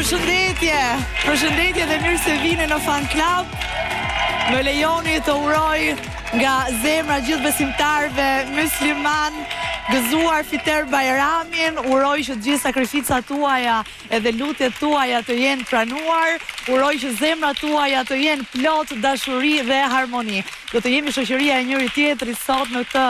Përshëndetje, përshëndetje dhe mirë se vini në Fan Club. Më lejoni të uroj nga zemra gjithë besimtarëve musliman gëzuar Fiter Bajramin, uroj që të gjithë sakrificat tuaja edhe lutjet tuaja të jenë pranuar, uroj që zemrat tuaja të jenë plot dashuri dhe harmoni. Do të jemi shoqëria e njëri tjetrit sot në këtë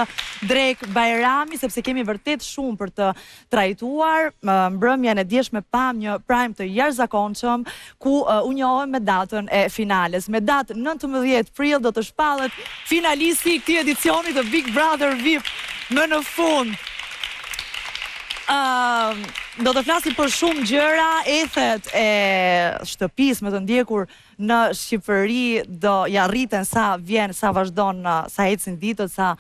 drekë Bajrami, sepse kemi vërtet shumë për të trajtuar. Mbrëmjen e djeshme pamë një prime të jashtëzakonshëm ku u njohëm me datën e finales. Me datë 19 prill do të shpallet finalisti i këtij edicioni të Big Brother VIP më në fund. Ëm do të flasim për shumë gjëra, ethet e shtëpisë më të ndjekur në Shqipëri do ja rriten sa vjen, sa vazhdon, sa ecin ditët, sa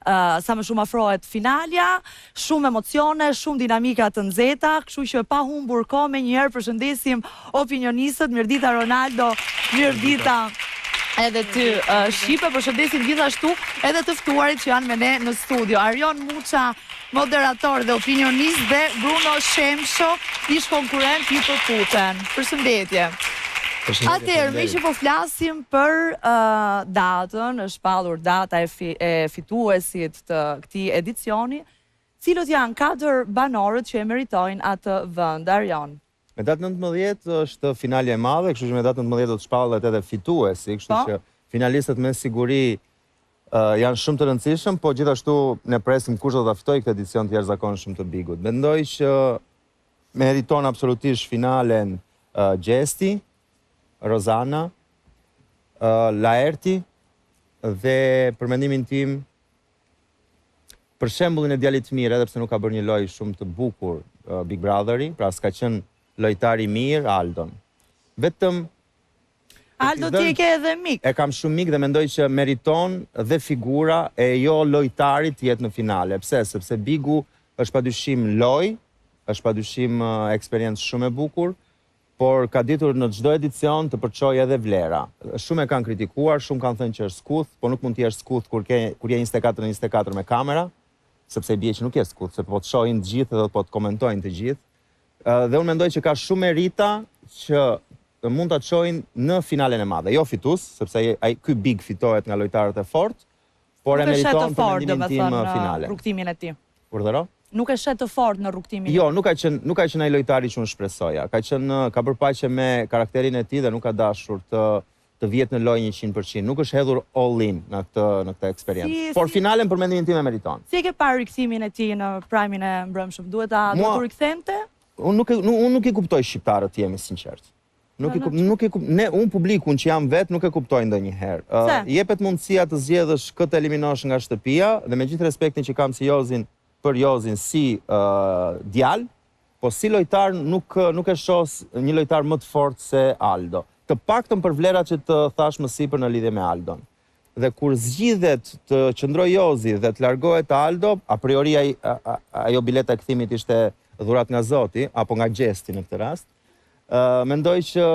sa më shumë afrohet finalja, shumë emocione, shumë dinamika të nxehta, kështu që pa humbur kohë menjëherë përshëndesim opinionistët, mirëdita Ronaldo, mirëdita edhe ty Shqipe, përshëndesim gjithashtu edhe të ftuarit që janë me ne në studio. Arion Muça, moderator dhe opinionist dhe Bruno Shemsho, ish konkurrent i Përputhen. Përshëndetje. Atëherë, meqë po flasim për uh, datën, është shpallur data e, fi, e fituesit të këtij edicioni, cilët janë katër banorët që e meritojnë atë vend, Arion? Me datë 19 është finalja e madhe, kështu që me datë 19 do të shpallet edhe fituesi, kështu po. që finalistët me siguri janë shumë të rëndësishëm, po gjithashtu ne presim kush do ta fitojë këtë edicion të jashtëzakonshëm të Bigut. Mendoj që meriton absolutisht finalen uh, Gjesti, Rozana, uh, Laerti dhe për mendimin tim për shembullin e djalit të mirë, edhe pse nuk ka bërë një lojë shumë të bukur uh, Big Brotheri, pra s'ka qenë lojtar i mirë Aldon. Vetëm Aldo ti e ke edhe mik. E kam shumë mik dhe mendoj që meriton dhe figura e jo lojtarit të jetë në finale. Pse? Sepse Bigu është padyshim lojë, është padyshim eksperiencë shumë e bukur, por ka ditur në çdo edicion të përçojë edhe vlera. Shumë e kanë kritikuar, shumë kanë thënë që është skuth, po nuk mund të jesh skuth kur ke kur je 24 në 24 me kamera, sepse i bie që nuk je skuth, se po të shohin të gjithë dhe po të komentojnë të gjithë. Dhe unë mendoj që ka shumë merita që mund ta çojnë në finalen e madhe. Jo fitues, sepse ai, ai ky big fitohet nga lojtarët e fortë, por e meriton për mendimin tim finalen. Rrugëtimin e tij. Urdhëro? Nuk e sheh të fortë në rrugëtimin. Jo, nuk ka qenë, nuk ka qenë ai lojtari që unë shpresoja. Ka qenë, ka bërë paqe me karakterin e tij dhe nuk ka dashur të të vihet në lojë 100%. Nuk është hedhur all in në këtë në këtë eksperiencë. Si, Por finalen për mendimin tim e meriton. Si e ke parë rikthimin e tij në prime-in e mbrëmshëm? Duhet ta duhet të rikthente? Unë nuk e unë nuk i kuptoj shqiptarët, të jem i sinqert. Nuk i nuk e ne unë publikun që jam vet nuk e kuptoj ndonjëherë. Uh, jepet mundësia të zgjedhësh kë të eliminosh nga shtëpia dhe me gjithë respektin që kam si Jozin për Jozin si uh, djalë, po si lojtar nuk nuk e shoh një lojtar më të fortë se Aldo. Të paktën për vlerat që të thash më sipër në lidhje me Aldon. Dhe kur zgjidhet të qëndrojë Jozi dhe të largohet Aldo, a priori ai, ajo bileta e kthimit ishte dhuratë nga Zoti apo nga Gjesti në këtë rast. Ë mendoj që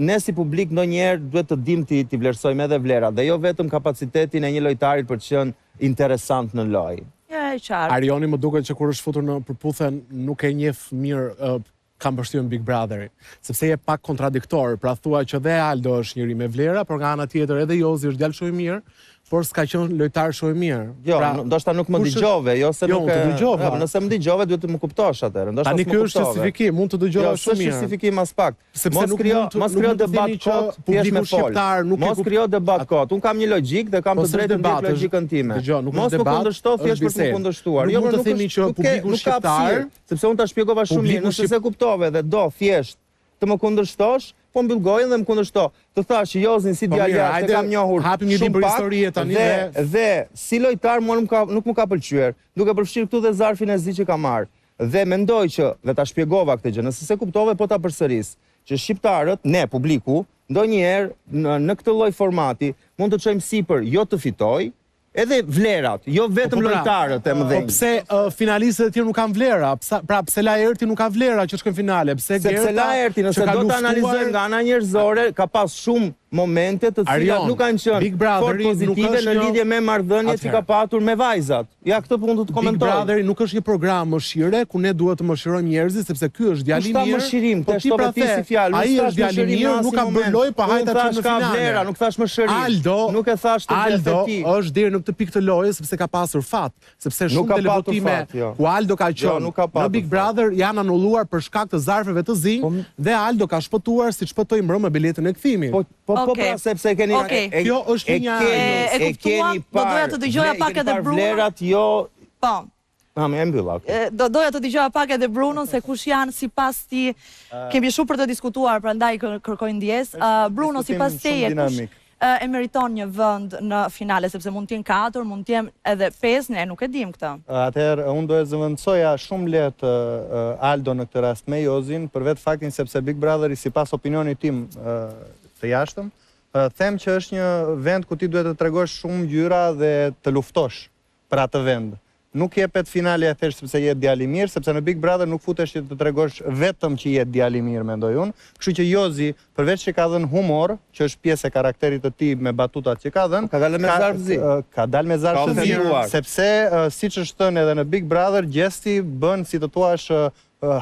ne si publik ndonjëherë duhet të dimë t'i t'i vlerësojmë edhe vlerat dhe jo vetëm kapacitetin e një lojtari për të qenë interesant në lojë. Ja, e qartë. Arioni më duket që kur është futur në Përputhen nuk e njeh mirë kam përshtypjen Big Brotherin, sepse je pak kontradiktor, pra thua që dhe Aldo është njeri me vlera, por nga ana tjetër edhe Jozi është djalë shumë i mirë, por s'ka qenë lojtar shumë i mirë. Jo, pra, ndoshta nuk më dëgjove, jo se jo, nuk e dëgjova. Jo, nëse më dëgjove duhet të më kuptosh atëherë. Ndoshta s'më kuptove. Tani ky është justifikim, mund të dëgjova jo, shumë mirë. Jo, s'është justifikim aspak. Sepse mos nuk krijo, mos krijo debat kot, publiku me shqiptar nuk e mos krijo debat kot. Unë kam një logjikë dhe kam po të drejtë të ndjek logjikën time. Dëgjo, nuk është debat. Mos më kundërshto thjesht për të më kundërshtuar. Jo, mund të themi që publiku shqiptar, sepse unë ta shpjegova shumë mirë, nëse s'e kuptove dhe do thjesht të më kundërshtosh, po mbyll gojën dhe më kundërshto. Të thashë që Jozin si po djalë jashtë e kam njohur hapim një libër historie tani dhe dhe dhe si lojtar mua nuk ka nuk më ka pëlqyer, duke përfshirë këtu dhe zarfin e zi që ka marrë. Dhe mendoj që, dhe ta shpjegova këtë gjë, nëse s'e kuptove po ta përsëris, që shqiptarët, ne publiku, ndonjëherë në, në këtë lloj formati mund të çojmë sipër jo të fitojë, edhe vlerat, jo vetëm po, po, pra, lojtarët e mëdhenj. Po pse uh, finalistët e tjerë nuk kanë vlera? Pse pra pse Laerti nuk ka vlera që shkon finale? Pse Gerta? Sepse Laerti, nëse do ta analizojmë nga ana njerëzore, ka pas shumë. Momente të cilat nuk kanë qenë fort pozitive në lidhje me marrëdhëniet që ka patur me vajzat. Ja këtë punë do të komentoj. Big Brotheri nuk është një program mëshire ku ne duhet të mëshirojmë njerëzit sepse ky është djalë i mirë. Kush tha mëshirim? Po ti pra the, si fjalë. Ai është djalë i mirë, nuk ka bërë lojë, po hajt ta çojmë në finale. Vlera, nuk thash mëshirim. Aldo, nuk e thash të Aldo është deri në këtë pikë të lojës sepse ka pasur fat, sepse shumë televotime jo. ku Aldo ka jo, qenë në Big Brother janë anulluar për shkak të zarfeve të zinj po, dhe Aldo ka shpëtuar siç shpëtoi mbrëmë me biletën e kthimit. Po po po pra sepse keni Kjo është një e kuptuam, do doja të dëgjoja pak edhe Bruno. Vlerat jo Po. Na më e mbylla. Okay. Do doja të dëgjoja pak edhe Brunon se kush janë sipas tij. Kemi shumë për të diskutuar, prandaj kërkoj ndjesë. Bruno sipas teje kush e meriton një vend në finale sepse mund të jenë 4, mund të jenë edhe 5, ne nuk e dimë këtë. Atëherë unë do e zëvendësoja shumë lehtë Aldo në këtë rast me Jozin, për vetë faktin sepse Big Brotheri sipas opinionit tim të jashtëm, them që është një vend ku ti duhet të tregosh shumë ngjyra dhe të luftosh për atë vend. Nuk jepet finalja e thjeshtë sepse je djalë i mirë, sepse në Big Brother nuk futesh që të tregosh vetëm që je djalë i mirë mendoj unë. Kështu që Jozi, përveç që ka dhënë humor, që është pjesë e karakterit të tij me batutat që ka dhënë, ka dalë me zarf zi. Ka dalë me zarf të zi, sepse siç është thënë edhe në Big Brother, Gjesti bën si të thuash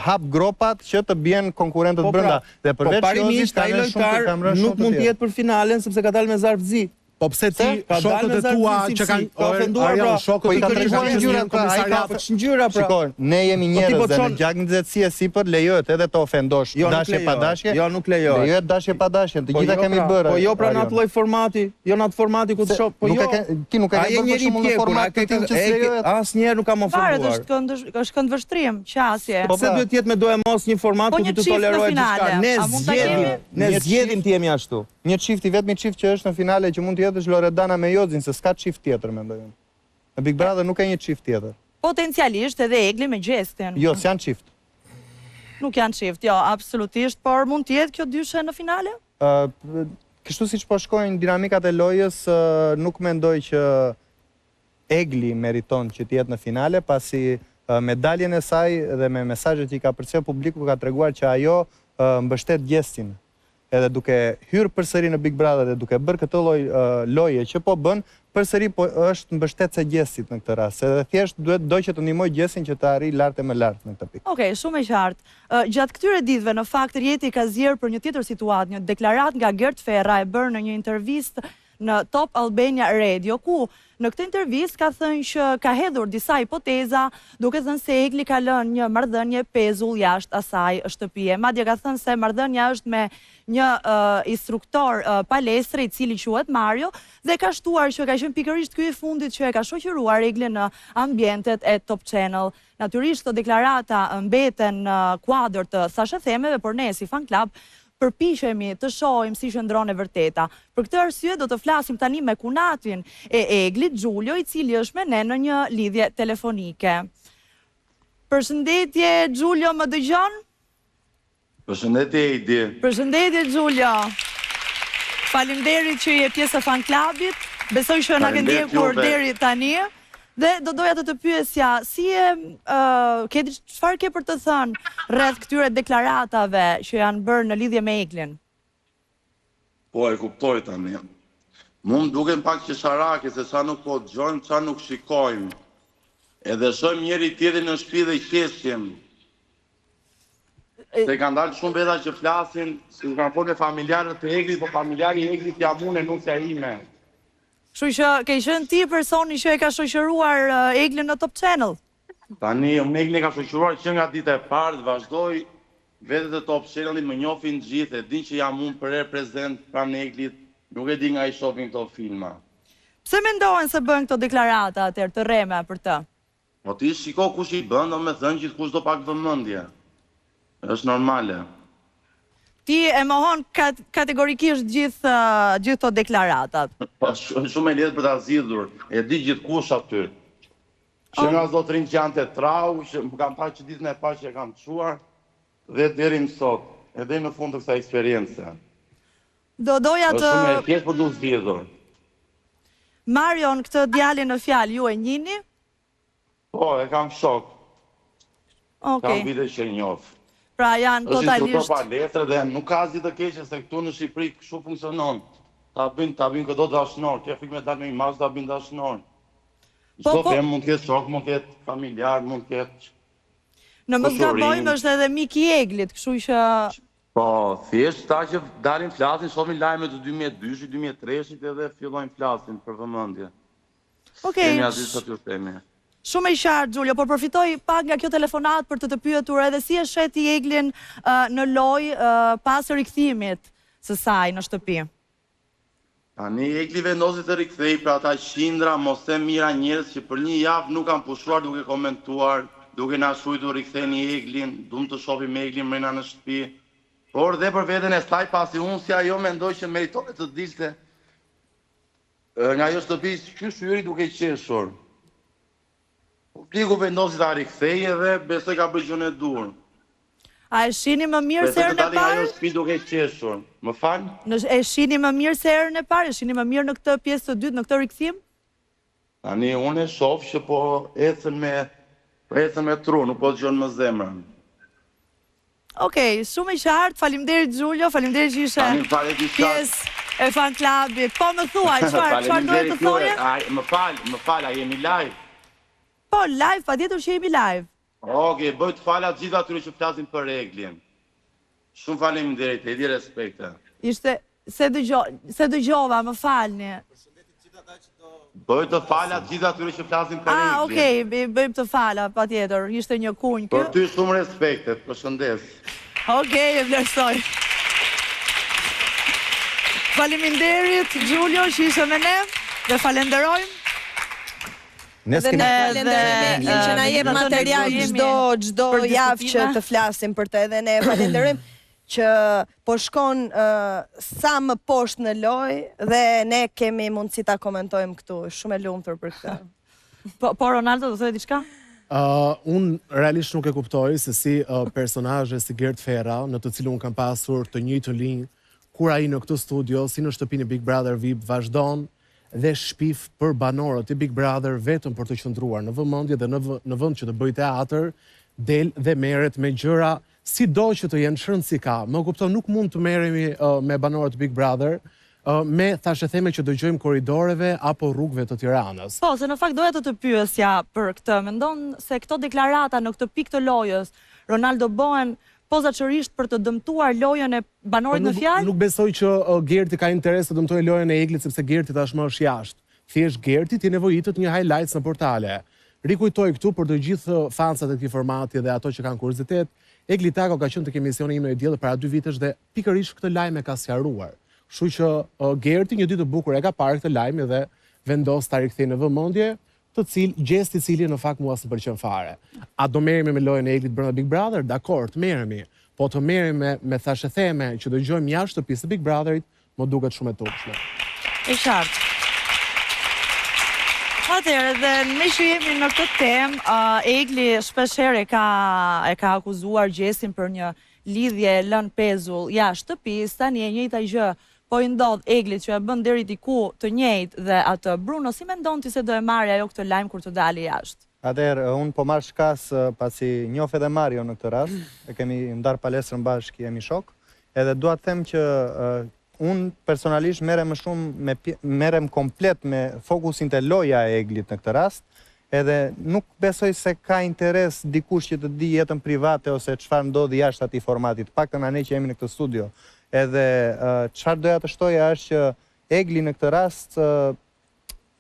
hap gropat që të bien konkurrentët po pra, brenda. Dhe po përveç Jozit ka rënë shumë të kanë rënë shumë. Nuk mund të jetë për finalen sepse ka dalë me zarf zi. Po pse ti shokët e tua që kanë ka ofenduar pra, shokët po e ka treguar ngjyrat pra, ai ka po ngjyra pra. Shiko, ne jemi po njerëz dhe në gjaknxehtësi e sipër lejohet edhe të ofendosh, jo, dashje pa dashje. Jo, nuk lejohet. Lejohet dashje pa dashje, të po gjitha jo, kemi pra, bërë. Po jo pra në atë lloj formati, jo në atë formati ku të shoh, po jo. Ti nuk e ke bërë për shembull në format të tillë që s'lejohet. Asnjëherë nuk kam ofenduar. Varet, është kënd është këndvështrim, qasje. Po pse pra. duhet të jetë me doemos një format po ku të tolerohet gjithçka? Ne zgjedhim, ne zgjedhim të jemi ashtu. Një çift, i vetmi çift që është në finale që mund të jetë është Loredana me Jozin, se s'ka çift tjetër mendoj unë. Në Big Brother nuk ka një çift tjetër. Potencialisht edhe Egli me Gjestin. Jo, s'janë çift. Nuk janë çift, jo, absolutisht, por mund të jetë kjo dyshe në finale? Ë, kështu siç po shkojnë dinamikat e lojës, nuk mendoj që Egli meriton që të jetë në finale, pasi me daljen e saj dhe me mesazhet që i ka përcjellë publiku ka treguar që ajo mbështet Gjestin. Edhe duke hyrë përsëri në Big Brother dhe duke bërë këtë lloj loje që po bën, përsëri po është mbështetëse e Gjestit në këtë rast, edhe thjesht duhet do që të ndihmojë Gjestin që të arrijë lart e më lart në këtë pikë. Okej, shumë e qartë. Gjatë këtyre ditëve në fakt rrjeti ka zier për një tjetër situatë, një deklaratë nga Gert Ferra e bërë në një intervistë në Top Albania Radio, ku në këtë intervistë ka thënë që ka hedhur disa hipoteza, duke thënë se Egli ka lënë një marrëdhënie pezull jashtë asaj shtëpie. Madje ka thënë se marrëdhënia është me një instruktor palestre i cili quhet Mario dhe ka shtuar që ka qenë pikërisht ky i fundit që e ka shoqëruar Eglin në ambientet e Top Channel. Natyrisht këto deklarata mbeten në kuadër të thashethemeve, por ne si Fan Club përpiqemi të shohim si qëndron e vërteta. Për këtë arsye do të flasim tani me kunatin e Eglit, Xhulio, i cili është me ne në një lidhje telefonike. Përshëndetje Xhulio, më dëgjon? Përshëndetje Ejdi. Përshëndetje Xhulio. Faleminderit që je pjesë e Fan Clubit. Besoj që na ke ndjekur deri tani. Dhe do doja të të pyesja, si e ke çfarë ke për të thënë rreth këtyre deklaratave që janë bërë në lidhje me Eglin? Po e kuptoj tani. Mu më duken pak qesharake se ça nuk po dëgjojmë, ça nuk shikojmë. Edhe shohim njëri tjetrin në shtëpi dhe qeshim. Se kanë dalë shumë veta që flasin, sikur kanë folur me familjarët e Eglit, po familjari i Eglit jam unë e nusja ime. Kështu që ke qenë ti personi që e ka shoqëruar Eglin në Top Channel. Tani, unë Eglin e kam shoqëruar që nga dita e parë dhe vazhdoj, vetë te Top Channel-i më njohin të gjithë, e dinë që jam unë përherë prezent pranë Eglit, nuk e di nga i shohin këto filma. Pse mendohen se bëhen këto deklarata atëherë të rreme për të? Po ti shiko kush i bën, domethënë gjithkush do pak vëmendje. Është normale. Ti e mohon kategorikisht gjithë gjithë këto deklaratat. Po shumë e lehtë për ta zgjidhur, e di gjithkush aty. Që nga zotërinjtë që janë te trau, që më kanë parë që ditën e parë që e kam çuar dhe deri më sot, e deri në fund të kësaj eksperience. Do doja të Është shumë e thjeshtë për t'u zgjidhur. Marion, këtë djalin në fjalë ju e njihni? Po, e kam shok. Okej. Kam vite që e njoh. Pra janë totalisht... Është instruktor palestre dhe nuk ka asgjë të keqe se këtu në Shqipëri kështu funksionon. Ta bëjnë, ta bëjnë këdo dashnor, ke frikë me dalë me imazh ta bëjnë dashnor. Po, Çdo po. femër mund të ketë shok, mund të ketë familjar, mund të ketë Në mos gabojmë është edhe mik i Eglit, kështu që Po, thjesht këta që dalin flasin, shohin lajme të 2002-shit, 2003-shit edhe fillojnë flasin për vëmendje. Okej. Kemi asgjë çfarë t'ju themi. Shumë e qartë Xhulio, por përfitoj pak nga kjo telefonatë për të të pyetur edhe si e sheh ti Eglin në lojë pas rikthimit së saj në shtëpi. Tani Egli vendosi të rikthehej për ata qindra, mos them mijëra njerëz që për një javë nuk kanë pushuar duke komentuar, duke na shkruajtur riktheni Eglin, duam të shohim Eglin mrena në shtëpi, por dhe për veten e saj pasi unë si ajo mendoj që meritonte të dilte Nga ajo shtëpi qysh hyri duke qeshur. Publiku vendosi ta rikthejë dhe besoj ka bërë gjënë e duhur. A e shihni më mirë se herën e parë? Nga ajo shtëpi duke qeshur. Më fal? Në e shihni më mirë se herën e parë? E shihni më mirë në këtë pjesë të dytë, në këtë rikthim? Tani unë e shoh që po ecën me po ecën me tru, nuk po dëgjon më zemrën. Okej, shumë e qartë, faleminderit Xhulio, faleminderit që ishe pjesë e fan clubit. Po më thuaj, çfarë çfarë doje të thoje? Më fal, më fal, a jemi live? Po, live, patjetër që jemi live. Okej, bëj të fala të gjithë atyre që flasin për Eglin. Shumë faleminderit, Edi, respekte. Ishte S'e dëgjo, s'e dëgjova, më falni. Bëj të fala të gjithë atyre që flasin për Eglin. Ah, okay, i bëjmë të fala, patjetër. Ishte një kunj ky. Për ty shumë respekte, të përshëndes. Okej, e vlerësoj. Faleminderit Xhulio që ishe me ne dhe falenderojmë. Ne s'kemi Edhe ne falenderojmë Eglin që na jep material çdo çdo javë që të flasim për të edhe ne e falenderojmë që po shkon sa më poshtë në lojë dhe ne kemi mundësi ta komentojmë këtu. Shumë e lumtur për këtë. Po, po Ronaldo do thoje diçka? Uh, unë realisht nuk e kuptoj se si uh, personazhe si Gert Ferra, në të cilin unë kam pasur të njëjtën linjë, kur ai në këtë studio, si në shtëpinë e Big Brother VIP, vazhdon dhe shpif për banorët e Big Brother vetëm për të qëndruar në vëmendje dhe në, në vend që të bëjë teatër, del dhe merret me gjëra Sido që të jenë, ç'rëndësi ka? Më kupton, nuk mund të merremi me banorët e Big Brother, me thashetheme që dëgjojmë korridoreve apo rrugëve të Tiranës. Po, se në fakt doja të të pyesja për këtë, mendon se këto deklarata në këtë pikë të lojës, Ronaldo bëhen posaçërisht për të dëmtuar lojën e banorit në fjalë? Nuk besoj që Gerti ka interes të dëmtojë lojën e Eglit sepse Gerti tashmë është jashtë. Thjesht Gertit i nevojitet një highlights në portale. Rikujtoj këtu për të gjithë fansat e këtij formati dhe ato që kanë kuriozitet, Egli Tako ka qenë tek emisioni Himno i Diellit para dy vitesh dhe pikërisht këtë lajm e ka sqaruar. Kështu që Gerti një ditë të bukur e ka parë këtë lajm dhe vendos ta rikthejë në vëmendje, të cil, gjest i cili në fakt mua s'më pëlqen fare. A do merremi me lojën e Eglit brenda Big Brother? Dakord, merremi. Po të merremi me, me thashetheme që dëgjojmë jashtë shtëpisë së Big Brotherit, Më duket shumë e turpshme. E qartë. Atëherë, dhe meqë jemi në këtë temë, uh, Egli shpesh herë e ka, e ka akuzuar Gjestin për një lidhje lënë pezull jashtë shtëpisë, tani e njëjta gjë po i ndodh Eglit që e bën deri diku të njëjtë dhe atë. Bruno, si mendon ti se do e marrë ajo këtë lajm kur të dali jashtë? Atëherë, unë po marr shkas pasi njoh edhe Marion në këtë rast, e kemi ndarë palestrën bashkë, jemi shokë. Edhe dua të them që unë personalisht merrem më shumë me merrem komplet me fokusin te loja e Eglit në këtë rast, edhe nuk besoj se ka interes dikush që të di jetën private ose çfarë ndodh jashtë atij formati, të paktën na ne që jemi në këtë studio. Edhe çfarë doja të shtoja është që Egli në këtë rast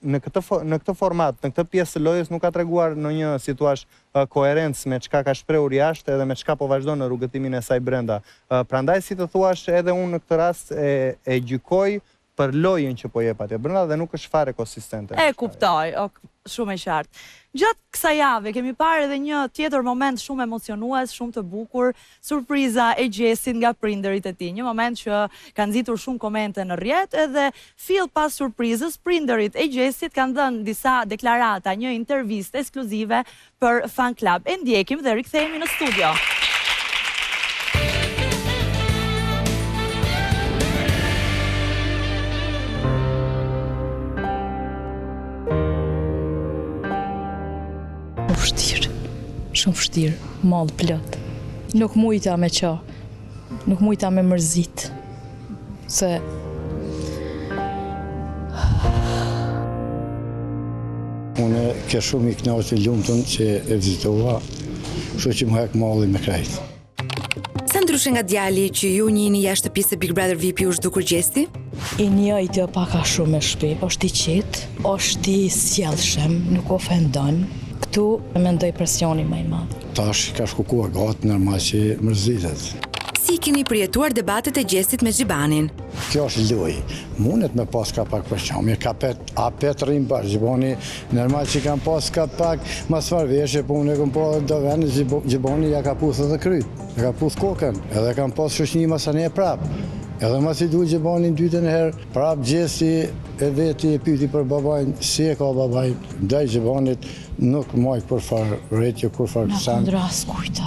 në këtë në këtë format, në këtë pjesë të lojës nuk ka treguar ndonjë, si thua, koherencë me çka ka shprehur jashtë edhe me çka po vazhdon në rrugëtimin e saj brenda. Prandaj si të thuash edhe unë në këtë rast e e gjykoj për lojën që po jep atje brenda dhe nuk është fare konsistente. E kuptoj, ok, shumë e qartë. Gjatë kësaj jave kemi parë edhe një tjetër moment shumë emocionues, shumë të bukur, surpriza e Gjestit nga prindërit e tij. Një moment që ka nxitur shumë komente në rrjet edhe Fill pas surprizës, prindërit e Gjestit kanë dhënë disa deklarata, një intervistë ekskluzive për Fan Club. E ndjekim dhe rikthehemi në studio. Po vështirë, shumë vështirë, mall plot. Nuk mujta me qa, nuk mujta me mërzit, se Unë ke shumë i knaqë i lumtun që e vizitova, kështu që më hek malli me krejt. Sa ndryshe nga djali që ju njihni jashtë shtëpisë së Big Brother VIP ju është dukur Gjesti? I njëjti o pak a shumë me shpi, është i qetë, është i sjellshëm, nuk ofendon. Këtu mendoj presioni më i madh. Tash ka shku koha gati normal që mërzitet. Si i keni përjetuar debatet e Gjestit me Xhibanin? Kjo është lojë. Mundet me pas ka pak përçamje, ka pet, apet rrim bashkë, Xhibani Normal që kam pas ka pak mosmarrëveshje, po unë e kom pa edhe do vende Xhibani ja ka puth edhe kryt, ja ka puth kokën, edhe kam pas shoqni masanej prap. Edhe masi dul Xhibani në dytën herë, prap Gjesti e veti e pyti për babajn, si e ka babajn, ndaj Xhibanit nuk maj kurrfar vërejtje, kurrfar sen,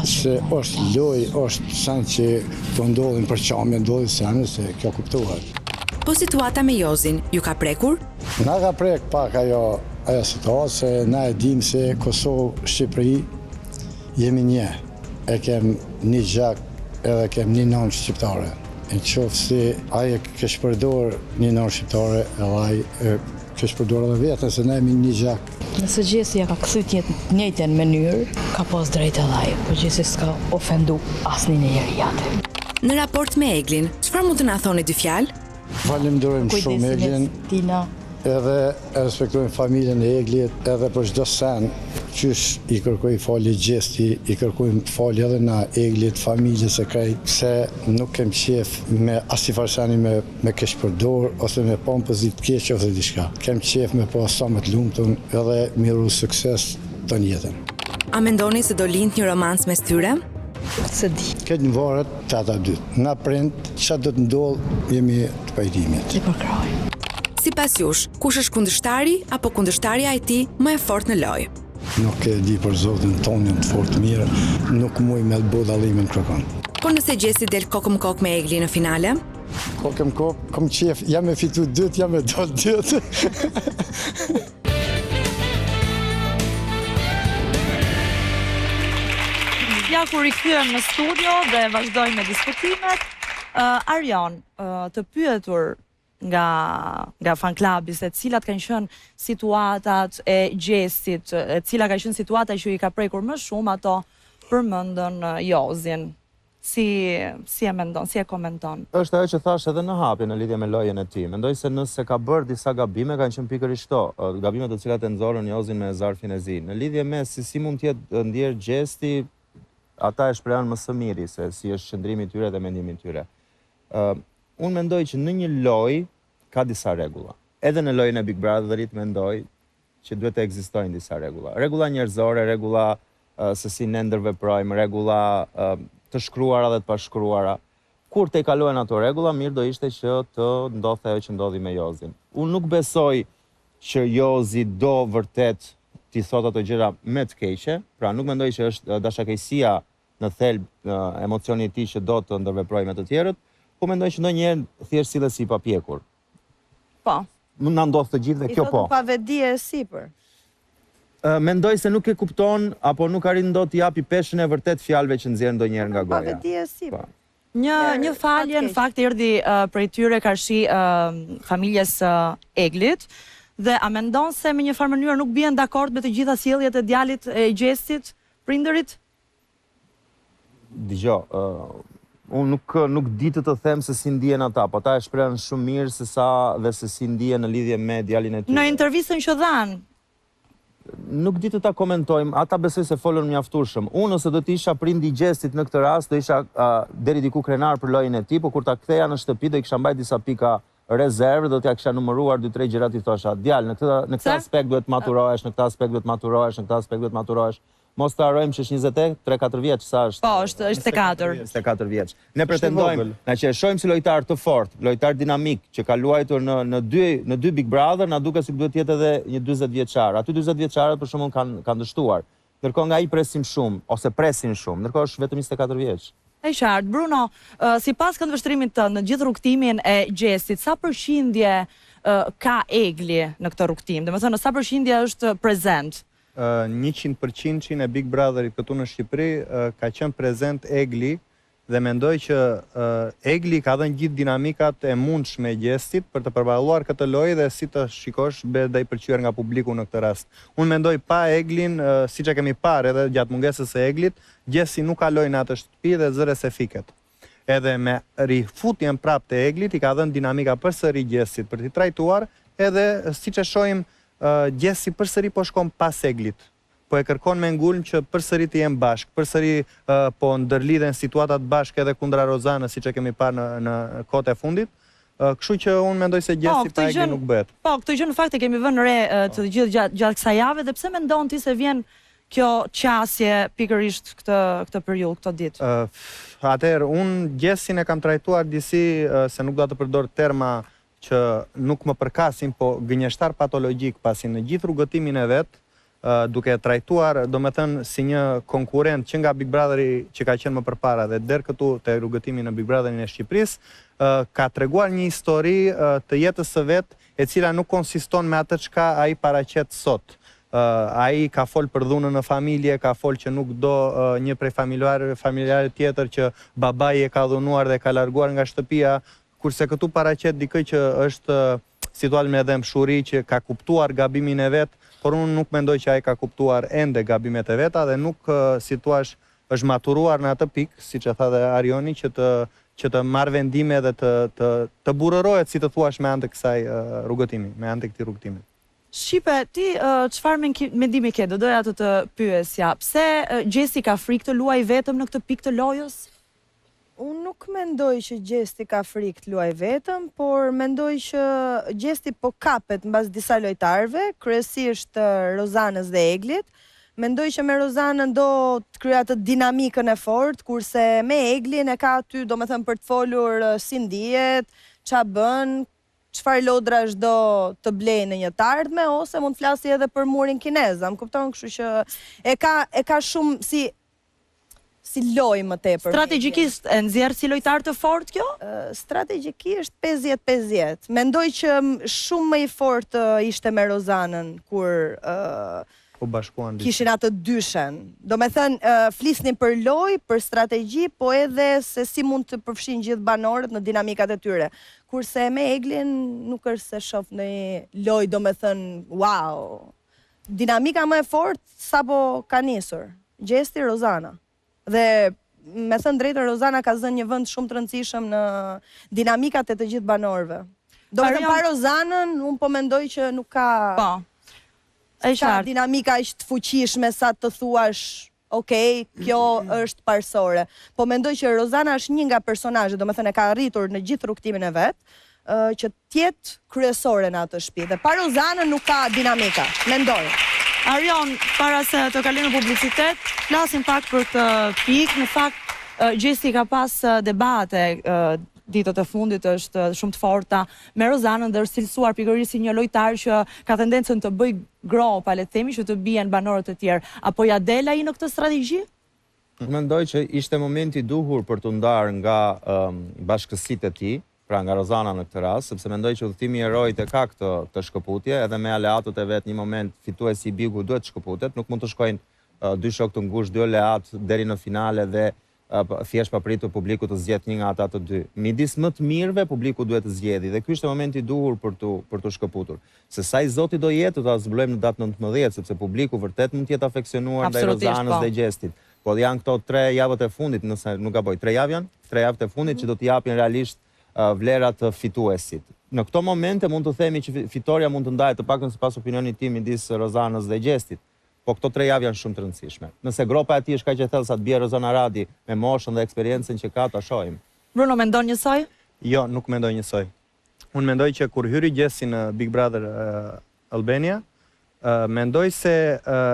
se është lojë, është sen që të ndodhin përçamje, ndodhin sene, se kjo kuptohet. Po situata me Jozin, ju ka prekur? Na ka prek pak ajo ajo situatë se na e dimë se Kosovë, Shqipëri jemi një, e kem një gjak edhe kem një nënë shqiptare. Në qoftë se ai e keqpërdor një nënë shqiptare edhe ai e keqpërdor edhe veten se na jemi një gjak. Nëse Gjesti ja ka kthy të njëjtën mënyrë, ka pas drejtë edhe ai, po Gjesti s'ka ofendu asnjë njeri aty. Në raport me Eglin, çfarë mund të na thoni dy fjalë? Falënderojmë shumë Eglin, edhe e respektojmë familjen e Eglit, edhe për çdo sen, qysh i kërkoi falje Gjesti, i kërkojmë falje edhe na Eglit, familjes e krejt, se nuk kem qef me asnjë farë seni me me keqpërdor ose me pa në pozitë të keqe ose diçka. Kem qef me pa sa më të lumtun edhe me uru sukses tonë jetën. A mendoni se do lind një romancë mes tyre? S'e di. Këtë varet te ata dy. Na prind, ça do të ndodhë, jemi të pajtimit. E përkrahim. Sipas jush, kush është kundërshtari apo kundërshtarja e tij më e fortë në lojë? Nuk e di për zotin, tonë janë të fortë mirë, nuk muj me bo dallimin kërkon. Po nëse Gjesti del kokë më kokë me Eglin në finale? Kokë më kokë, kom qef, ja me fitu dytë, ja me dal dytë. Ja ku u rikthyem në studio dhe vazhdojmë me diskutimet. Uh, Arion, uh, të pyetur nga nga fan clubi se cilat kanë qenë situatat e Gjestit, e cila ka qenë situata që i ka prekur më shumë ato përmendën Jozin. Si si e mendon, si e komenton? Është ajo që thashë edhe në hapje në lidhje me lojën e tij. Mendoj se nëse ka bërë disa gabime kanë qenë pikërisht këto, gabime të cilat e nxorën Jozin me zarfin e zi. Në lidhje me se si mund të jetë ndjerë Gjesti, ata e shprehën më së miri se si është qëndrimi i tyre dhe mendimi i tyre. Ë, unë mendoj që në një lojë ka disa rregulla. Edhe në lojën e Big Brotherit mendoj që duhet të ekzistojnë disa rregulla. Rregulla njerëzore, rregulla se si ne ndërveprojmë, rregulla të shkruara dhe të pashkruara. Kur tejkalohen ato rregulla, mirë do ishte që të ndodhte ajo që ndodhi me Jozin. Unë nuk besoj që Jozi do vërtet t'i thotë ato gjëra me të keqe, pra nuk mendoj që është dashakeqësia në thelb emocioni i tij që do të ndërveprojë me të tjerët, po mendoj që ndonjëherë thjesht sillet si i papjekur. Po. Mund na ndodh të gjithëve kjo po. I thotë pa vetëdije e sipër. Mendoj se nuk e kupton apo nuk arrin dot t'i japi peshën e vërtetë fjalëve që nxjerr ndonjëherë nga goja. Pa vetëdije e sipër. Po. Një një falje në fakt erdhi prej tyre karshi familjes së Eglit dhe a mendon se me një farë mënyrë nuk bien dakord me të gjitha sjelljet e djalit e Gjestit prindërit? Dëgjo, unë nuk nuk di të të them se si ndihen ata, po ata e shprehën shumë mirë se sa dhe se si ndihen në lidhje me djalin e tyre. Në intervistën që dhanë. Nuk di të ta komentojmë, ata besoj se folën mjaftueshëm. Unë nëse do të isha prindi i Gjestit në këtë rast, do isha deri diku krenar për lojën e tij, po kur ta ktheja në shtëpi do i kisha mbajt disa pika rezervë, do t'ia kisha numëruar dy tre gjëra t'i thosha, djalë, në këtë në këtë aspekt duhet të maturohesh, në këtë aspekt duhet të maturohesh, në këtë aspekt duhet të maturohesh. Mos të harrojmë që është 23, 4 vjeç, sa është? Po, është 24. 24 vjeç. Ne pretendojmë, na që e shohim si lojtar të fortë, lojtar dinamik që ka luajtur në në dy në dy Big Brother, na duket sikur duhet të jetë edhe një 40 vjeçar. Aty 40 vjeçarët për shembull kanë kanë dështuar. Ndërkohë nga ai presim shumë ose presin shumë, ndërkohë është vetëm 24 vjeç. E qartë. Bruno, sipas këndvështrimit tënd në gjithë rrugëtimin e Gjestit, sa përqindje ka Egli në këtë rrugëtim? Domethënë, sa përqindje është prezent? 100 përqindshin e Big Brotherit këtu në Shqipëri ka qenë prezent Egli dhe mendoj që Egli ka dhënë gjithë dinamikat e mundshme Gjestit për të përballuar këtë lojë dhe si të shikosh bëhet dhe i pëlqyer nga publiku në këtë rast. Unë mendoj pa Eglin, siç e kemi parë edhe gjatë mungesës së Eglit, Gjesti nuk kaloi në atë shtëpi dhe zëre se fiket. Edhe me rifutjen prapë të Eglit i ka dhënë dinamika përsëri Gjestit për t'i trajtuar, edhe siç e shohim Gjesti përsëri po shkon pas Eglit. Po e kërkon me ngulm që përsëri të jenë bashkë, përsëri po ndërlidhen situatat bashkë edhe kundra Rozanës siç e kemi parë në në kohët e fundit. Kështu që unë mendoj se Po, Gjesti këtë pa gjë Eglin nuk bëhet. Po, këtë gjë në fakt e kemi vënë re të gjithë gjatë gjatë kësaj jave dhe pse mendon ti se vjen kjo qasje pikërisht këtë këtë periudhë, këto ditë? Atëherë, unë Gjestin e kam trajtuar disi, se nuk dua të përdor terma që nuk më përkasin, po gënjeshtar patologjik, pasi në gjithë rrugëtimin e vet, duke e trajtuar, domethënë, si një konkurrent që nga Big Brotheri që ka qenë më përpara dhe der këtu te rrugëtimi në Big Brotherin e Shqipërisë, ka treguar një histori të jetës së vet e cila nuk konsiston me atë çka ai paraqet sot. Ai ka fol për dhunën në familje, ka fol që nuk do një prej familjarëve familjarit tjetër që babai e ka dhunuar dhe e ka larguar nga shtëpia, Kurse këtu paraqet dikë që është situatë me dhembshuri që ka kuptuar gabimin e vet, por unë nuk mendoj që ai ka kuptuar ende gabimet e veta dhe nuk si thuash është maturuar në atë pikë, siç e tha dhe Arioni, që të që të marrë vendime dhe të të të burrërohet si të thuash me anë të kësaj rrugëtimi, me anë të këtij rrugëtimi. Shqipe, ti çfarë mendimi ke? Do doja të të pyesja. Pse Gjesti ka frikë të luajë vetëm në këtë pikë të lojës? Unë nuk mendoj që Gjesti ka frikë të luajë vetëm, por mendoj që Gjesti po kapet mbas disa lojtarëve, kryesisht Rozanës dhe Eglit. Mendoj që me Rozanën do të krijojë atë dinamikën e fortë, kurse me Eglin e ka aty, domethënë për të folur si ndihet, ça bën, çfarë lodrash do të blejë në një të ardhme ose mund të flasi edhe për murin kinez, a më kupton? Kështu që e ka e ka shumë si si lojë më tepër. Strategjikisht e nxjerr si lojtar të fortë kjo? Strategjikisht 50-50. Mendoj që shumë më i fortë ishte me Rozanën kur u bashkuan kishin atë dyshen. Domethënë, flisnin për lojë, për strategji, po edhe se si mund të përfshijnë gjithë banorët në dinamikat e tyre. Kurse me Eglin nuk është se shoh ndonjë lojë, domethënë, wow. Dinamika më e fortë sapo ka nisur. Gjesti Rozana. Dhe me thënë drejtën Rozana ka zënë një vend shumë të rëndësishëm në dinamikat e të gjithë banorëve. Domethënë pa Rozanën, unë po mendoj që nuk ka Po. E qartë. Dinamika aq të fuqishme sa të thuash ok, kjo është parësore. Po mendoj që Rozana është një nga personazhet, domethënë e ka arritur në gjithë rrugëtimin e vet, që të jetë kryesore në atë shtëpi dhe pa Rozanën nuk ka dinamika, mendoj. Arion, para se të kalojmë në publicitet, flasim pak për këtë pikë. Në fakt, Gjesti ka pas debate ditët e fundit është shumë të forta me Rozanën dhe është cilësuar pikërisht si një lojtar që ka tendencën të bëjë gropa, le të themi, që të bien banorët e tjerë. A po ia del ai në këtë strategji? Unë mendoj që ishte momenti i duhur për t'u ndarë nga bashkësitë e tij, pra nga Rozana në këtë rast, sepse mendoj që udhëtimi i heroit e ka këtë këtë shkëputje, edhe me aleatët e vet një moment fituesi i Bigu duhet të shkëputet, nuk mund të shkojnë dy shokë të ngushtë, dy aleatë deri në finale dhe thjesht papritur publiku të zgjedhë një nga ata të dy. Midis më të mirëve publiku duhet të zgjedhë dhe ky ishte momenti i duhur për t'u për t'u shkëputur. Se sa i zoti do jetë, do ta zbulojmë në datë 19, sepse publiku vërtet mund të jetë afeksionuar ndaj Rozanës po. dhe Gjestit. Po janë këto tre javët e fundit, nëse nuk gaboj, tre javë janë? Tre javët e fundit që do t'i japin realisht vlerat fituesit. Në këto momente mund të themi që fitorja mund të ndahet të paktën sipas opinionit tim midis Rozanës dhe Gjestit. Po këto tre javë janë shumë të rëndësishme. Nëse gropa e tij është kaq e thellë sa të bjerë Rozana Radi me moshën dhe eksperiencën që ka, ta shohim. Bruno mendon njësoj? Jo, nuk mendoj njësoj. Unë mendoj që kur hyri Gjesti në Big Brother Albania, mendoj se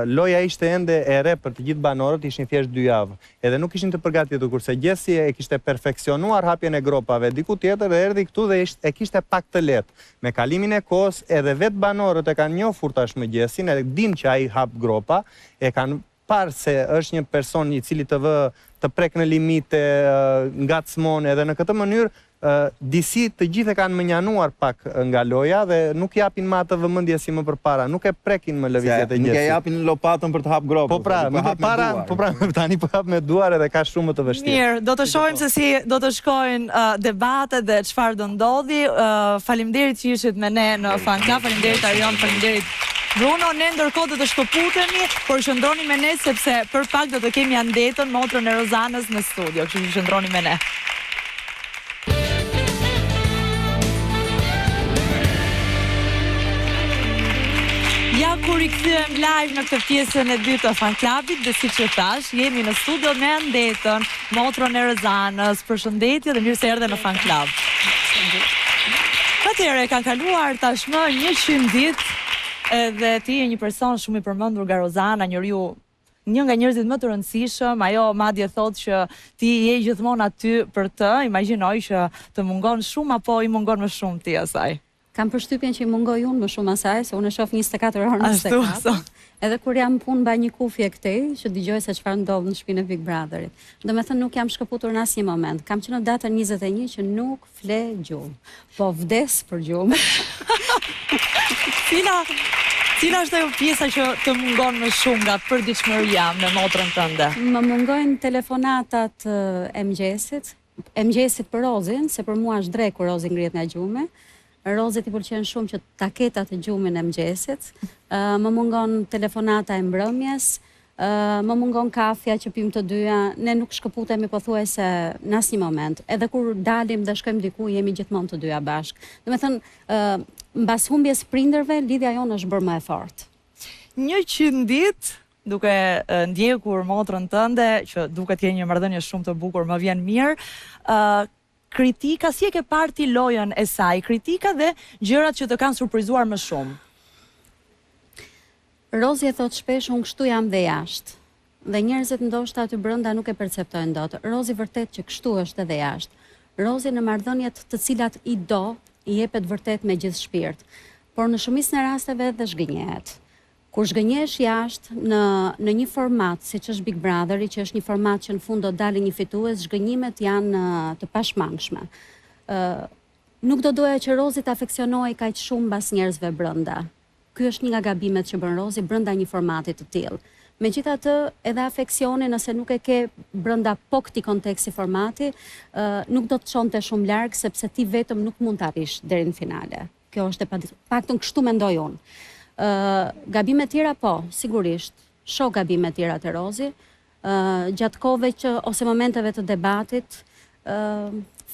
loja ishte ende e re për të gjithë banorët, ishin thjesht dy javë. Edhe nuk ishin të përgatitur, kurse Gjesti e kishte perfeksionuar hapjen e gropave diku tjetër dhe erdhi këtu dhe e kishte pak të lehtë. Me kalimin e kohës edhe vetë banorët e kanë njohur tashmë Gjestin, e dinë që ai hap gropa, e kanë parë se është një person i cili të vë të prek në limite, ngacmon edhe në këtë mënyrë. Disi të gjithë e kanë mënjanuar pak nga loja dhe nuk japin më atë vëmendje si më përpara, nuk e prekin më lëvizjet e Gjestit. Nuk e japin lopatën për të hap gropën. Po pra, më përpara, po pra, tani po hap me duar edhe ka shumë më të vështirë. Mirë, do të shohim se si do të shkojnë debatet dhe çfarë do ndodhi. Faleminderit që ishit me ne në Fan Club. Faleminderit Arion, faleminderit Bruno, ne ndërkohë do të shkëputemi, por qëndroni me ne sepse për pak do të kemi Andetën, motrën e Rozanës në studio, kështu që qëndroni me ne. Ja ku u rikthyem live në këtë pjesën e dytë të Fan Clubit dhe siç ju thashë, jemi në studio me Andetën, motrën e Rozanës. Përshëndetje dhe mirë se erdhe në Fan Club. Atëherë kanë kaluar tashmë 100 ditë edhe ti je një person shumë i përmendur nga Rozana, njeriu një nga njerëzit më të rëndësishëm, ajo madje thotë që ti je gjithmonë aty për të, imagjinoj që të mungon shumë apo i mungon më shumë ti asaj. Kam përshtypjen që i mungoj unë më shumë asaj, se unë e shoh 24 orë në 24. Edhe kur jam në punë mbaj një kufje këtej, që dëgjoj se çfarë ndodh në shtëpinë e Big Brotherit. Domethënë nuk jam shkëputur në asnjë moment. Kam që në datën 21 që nuk Fle gjumë. Po vdes për gjumë. Cila cila është ajo pjesa që të mungon më shumë nga përditshmëria me motrën tënde? Më mungojnë telefonatat e mëngjesit, e mëngjesit për Rozin, se për mua është drekë kur Rozi ngrihet nga gjumi. Rozit i pëlqen shumë që ta ketë atë gjumin e mëngjesit. Më mungon telefonata e mbrëmjes, Më mungon kafja që pimë të dyja, ne nuk shkëputemi pothuajse në asnjë moment. Edhe kur dalim dhe shkojmë diku, jemi gjithmonë të dyja bashkë. Domethënë, mbas humbjes prindërve, lidhja jonë është bërë më e fortë. 100 ditë duke ndjekur motrën tënde, që duket keni një marrëdhënie shumë të bukur, më vjen mirë. Ë kritika, si e ke parë ti lojën e saj, kritika dhe gjërat që të kanë surprizuar më shumë? Rozi e thotë shpesh unë kështu jam dhe jashtë. Dhe njerëzit ndoshta aty brenda nuk e perceptojnë dot. Rozi vërtet që kështu është edhe jashtë. Rozi në marrëdhëniet të cilat i do, i jepet vërtet me gjithë shpirt. Por në shumicën e rasteve edhe zhgënjehet. Kur zhgënjehesh jashtë në në një format siç është Big Brotheri, që është një format që në fund do dalë një fitues, zhgënjimet janë të pashmangshme. Ë nuk do doja që Rozi të afeksionohej kaq shumë mbas njerëzve brenda. Ky është një nga gabimet që bën Rozi brenda një formati të tillë. Megjithatë, edhe afeksioni nëse nuk e ke brenda po këtij konteksti formati, ë nuk do të çonte shumë larg sepse ti vetëm nuk mund të arrish deri në finale. Kjo është e pa, paktën kështu mendoj unë. Ë gabime tjera po, sigurisht. Shoh gabime tjera te Rozi. Ë gjatë kohëve që ose momenteve të debatit, ë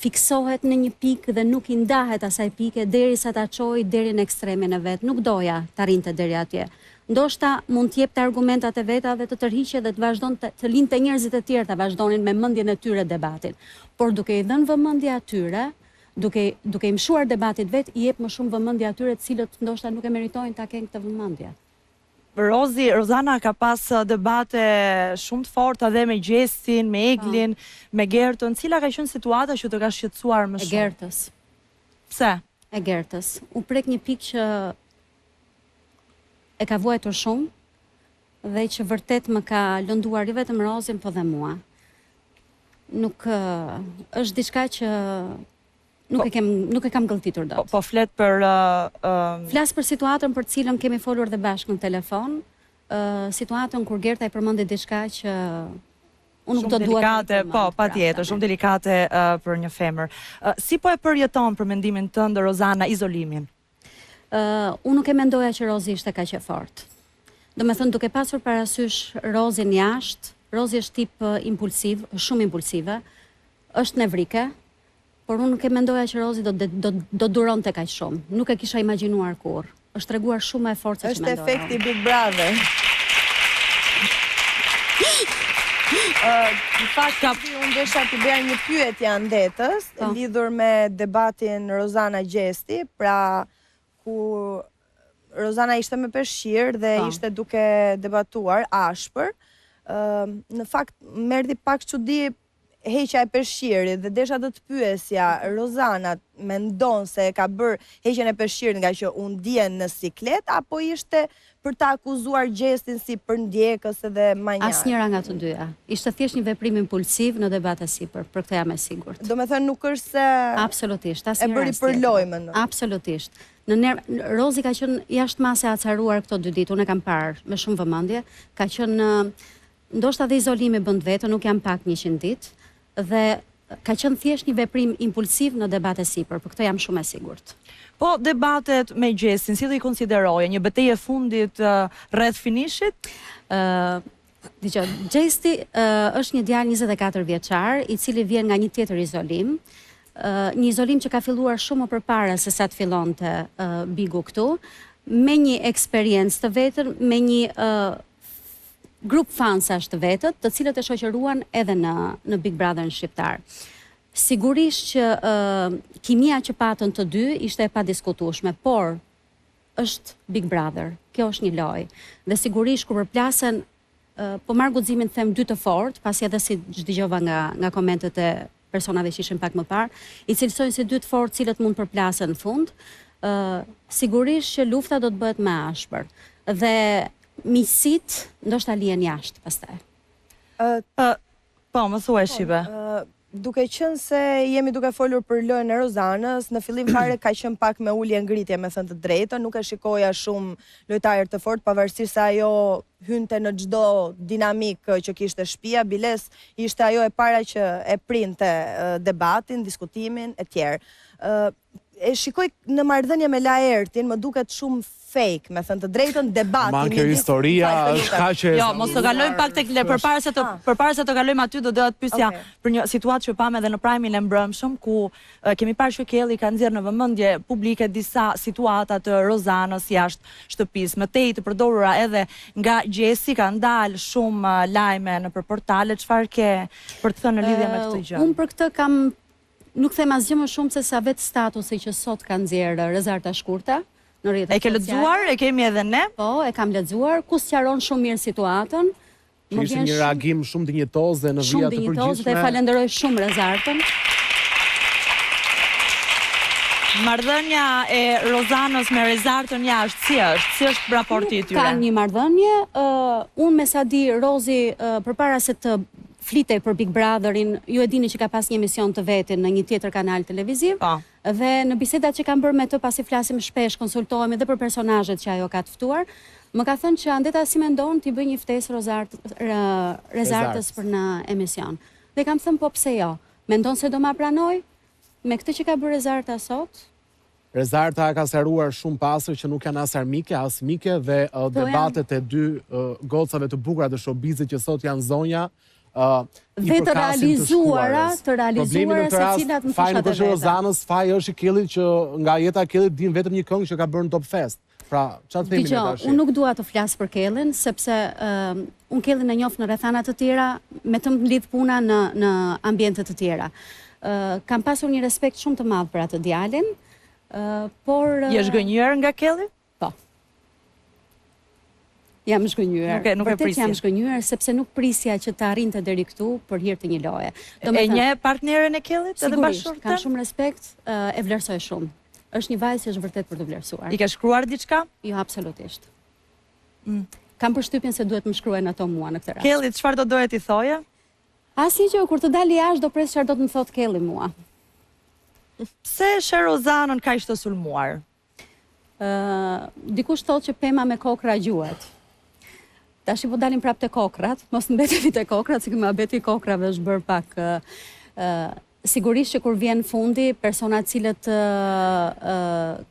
fiksohet në një pikë dhe nuk i ndahet asaj pike derisa ta çojë deri në ekstremin e vet. Nuk doja të arrinte deri atje. Ndoshta mund të jepte argumentat e veta dhe të tërhiqej dhe të vazhdonte të linte njerëzit e tjerë ta vazhdonin me mendjen e tyre debatin. Por duke i dhënë vëmendje atyre, Duke duke i mëshuar debatit vet, i jep më shumë vëmendje atyre të cilët ndoshta nuk e meritojnë ta kenë këtë vëmendje. Rozi, Rozana ka pas debate shumë të forta dhe me Gjestin, me Eglin, me Gertën. Cila ka qenë situata që të ka shqetësuar më shumë? E Gertës. Pse? E Gertës. U prek një pikë që e ka vuajtur shumë dhe që vërtet më ka lënduar jo vetëm Rozin, po dhe mua. Nuk është diçka që nuk po, e kem nuk e kam gëlltitur dot. Po, po flet për uh, Flas për situatën për të cilën kemi folur dhe bashkë në telefon, uh, situatën kur Gerta i përmendi diçka që unë nuk do dua delikate, po, pra, patjetër, shumë delikate uh, për një femër. Uh, si po e përjeton për mendimin tënd Rozana izolimin? Uh, unë nuk e mendoja që Rozi ishte kaq e fortë. Domethënë, duke pasur parasysh Rozin jashtë, Rozi është tip impulsiv, është shumë impulsive, është nevrike, por unë nuk e mendoja që Rozi do, do, do duronte kaq shumë. Nuk e kisha imagjinuar kurrë. Është treguar shumë më e fortë se që mendoja. Është efekti Big Brother. Në fakt, unë desha t'i bëja një pyetje Andetës, po. lidhur me debatin Rozana Gjesti, pra ku Rozana ishte me peshqir dhe po. ishte duke debatuar ashpër. Në fakt, më erdhi pak çudi heqja e peshqirit dhe desha të të pyesja, Rozana mendon se e ka bërë heqjen e peshqirit ngaqë u ndje në siklet apo ishte për ta akuzuar Gjestin si përndjekës edhe manjak. Asnjëra nga të dyja. Ishte thjesht një veprim impulsiv në debat e sipër, për këtë jam e sigurt. Domethënë nuk është se Absolutisht, asnjëra e bëri për lojë mendon. Absolutisht. Në ner Rozi ka qenë jashtë mase e acaruar këto dy ditë, unë e kam parë me shumë vëmendje, ka qenë ndoshta dhe izolimi bën të vetën, nuk janë pak 100 ditë dhe ka qenë thjesht një veprim impulsiv në debat e sipër, për këtë jam shumë e sigurt. Po debatet me Gjestin, si do i konsideroje? Një betejë e fundit rreth finishit? Ë Dëgjo, Gjesti është një djalë 24 vjeçar, i cili vjen nga një tjetër izolim, një izolim që ka filluar shumë më përpara se sa të fillonte Bigu këtu, me një eksperiencë të vetën, me një grup fansash të vetët, të cilët e shoqëruan edhe në në Big Brother-in shqiptar. Sigurisht që kimia që patën të dy ishte e padiskutueshme, por është Big Brother, kjo është një lojë. Dhe sigurisht kur përplasen po marr guximin të them dy të fortë, pasi edhe siç dëgjova nga nga komentet e personave që ishin pak më parë, i cilësojnë si dy të fortë, të cilët mund të përplasen në fund. Ë sigurisht që lufta do të bëhet më e ashpër dhe miqësitë ndoshta lihen jashtë pastaj. Ë po, më thuaj po, Shqipe. Duke qenë se jemi duke folur për lojën e Rozanës, në fillim fare ka qenë pak me ulje ngritje, me thënë të drejtën, nuk e shikoja shumë lojtare të fortë, pavarësisht se ajo hynte në çdo dinamikë që kishte shtëpia, biles ishte ajo e para që e printe debatin, diskutimin etj. E shikoj në marrëdhënie me Laertin, më duket shumë fake, me thënë të drejtën, debati Man kjo historia është kaq e Jo, mos të kalojmë pak tek le përpara se të ah. përpara se të kalojmë aty do doja të pyesja okay. për një situatë që pamë edhe në prime-in e mbrëmshëm ku kemi parë që Kelly ka nxjerrë në vëmendje publike disa situata të Rozanës jashtë shtëpisë. Më tej të përdorura edhe nga Gjesti kanë dalë shumë lajme nëpër portale. Çfarë ke për të thënë në lidhje me këtë gjë? Unë për këtë kam Nuk them asgjë më shumë se sa vetë statusi që sot ka nxjerrë Rezarta Shkurta në rrjetet sociale. E ke lexuar? E kemi edhe ne. Po, e kam lexuar, ku sqaron shumë mirë situatën. Më ishte një reagim shumë dinjitoz dhe në vija të përgjithshme. Shumë dinjitoz dhe falenderoj shumë Rezartën. Marrëdhënia e Rozanës me Rezartën jashtë, si është? Si është raporti i tyre? Nuk kanë një marrëdhënie, unë me sa di Rozi përpara se të flitej për Big Brotherin, ju e dini që ka pas një emision të vetin në një tjetër kanal televiziv. Po. Dhe në bisedat që kam bërë me të, pasi flasim shpesh, konsultohemi dhe për personazhet që ajo ka të ftuar, më ka thënë që Andeta si mendon t'i bëj një ftesë Rozart, Rezartës për në emision. Dhe kam thënë po pse jo. Mendon se do ma pranojë? Me këtë që ka bërë Rezarta sot, Rezarta e ka sqaruar shumë pastër që nuk janë as armike, as mike dhe debatet e dy gocave të bukura të showbizit që sot janë zonja i dhe të realizuara, të realizuara secilat në fushat e veta. Faji nuk është i Rozanës, faji është i Kellit që nga jeta e Kellit dimë vetëm një këngë që ka bërë në Top Fest. Pra, ça të themi ne tash? Dëgjo, unë nuk dua të flas për Kellin, sepse uh, unë Kellin e njoh në rrethana të tjera, me të më lidh puna në në ambiente të tjera. Uh, kam pasur një respekt shumë të madh për atë djalin, uh, por uh, Je zhgënjyer nga Kelli? Po. Jam zhgënjyer. Nuk e nuk e prisja. Jam zhgënjyer sepse nuk prisja që të arrinte deri këtu për hir të një loje. E njeh partneren e Kellit edhe bashkëshorten? Kam shumë respekt, e vlerësoj shumë. Është një vajzë që është vërtet për t'u vlerësuar. I ke shkruar diçka? Jo, absolutisht. Mm. Kam përshtypjen se duhet më shkruajnë ato mua në këtë rast. Kellit, çfarë do doje t'i thoje? Asnjë gjë, kur të dali jashtë do pres çfarë do të më thotë Kelli mua. Pse e sheh Rozanën kaq të sulmuar? Ë, dikush thotë që pema me kokrra gjuhet. Tashi po dalim prapë te kokrrat, mos mbetemi te kokrrat, se ky muhabeti i kokrrave është bërë pak ë Sigurisht që kur vjen fundi, personat të cilët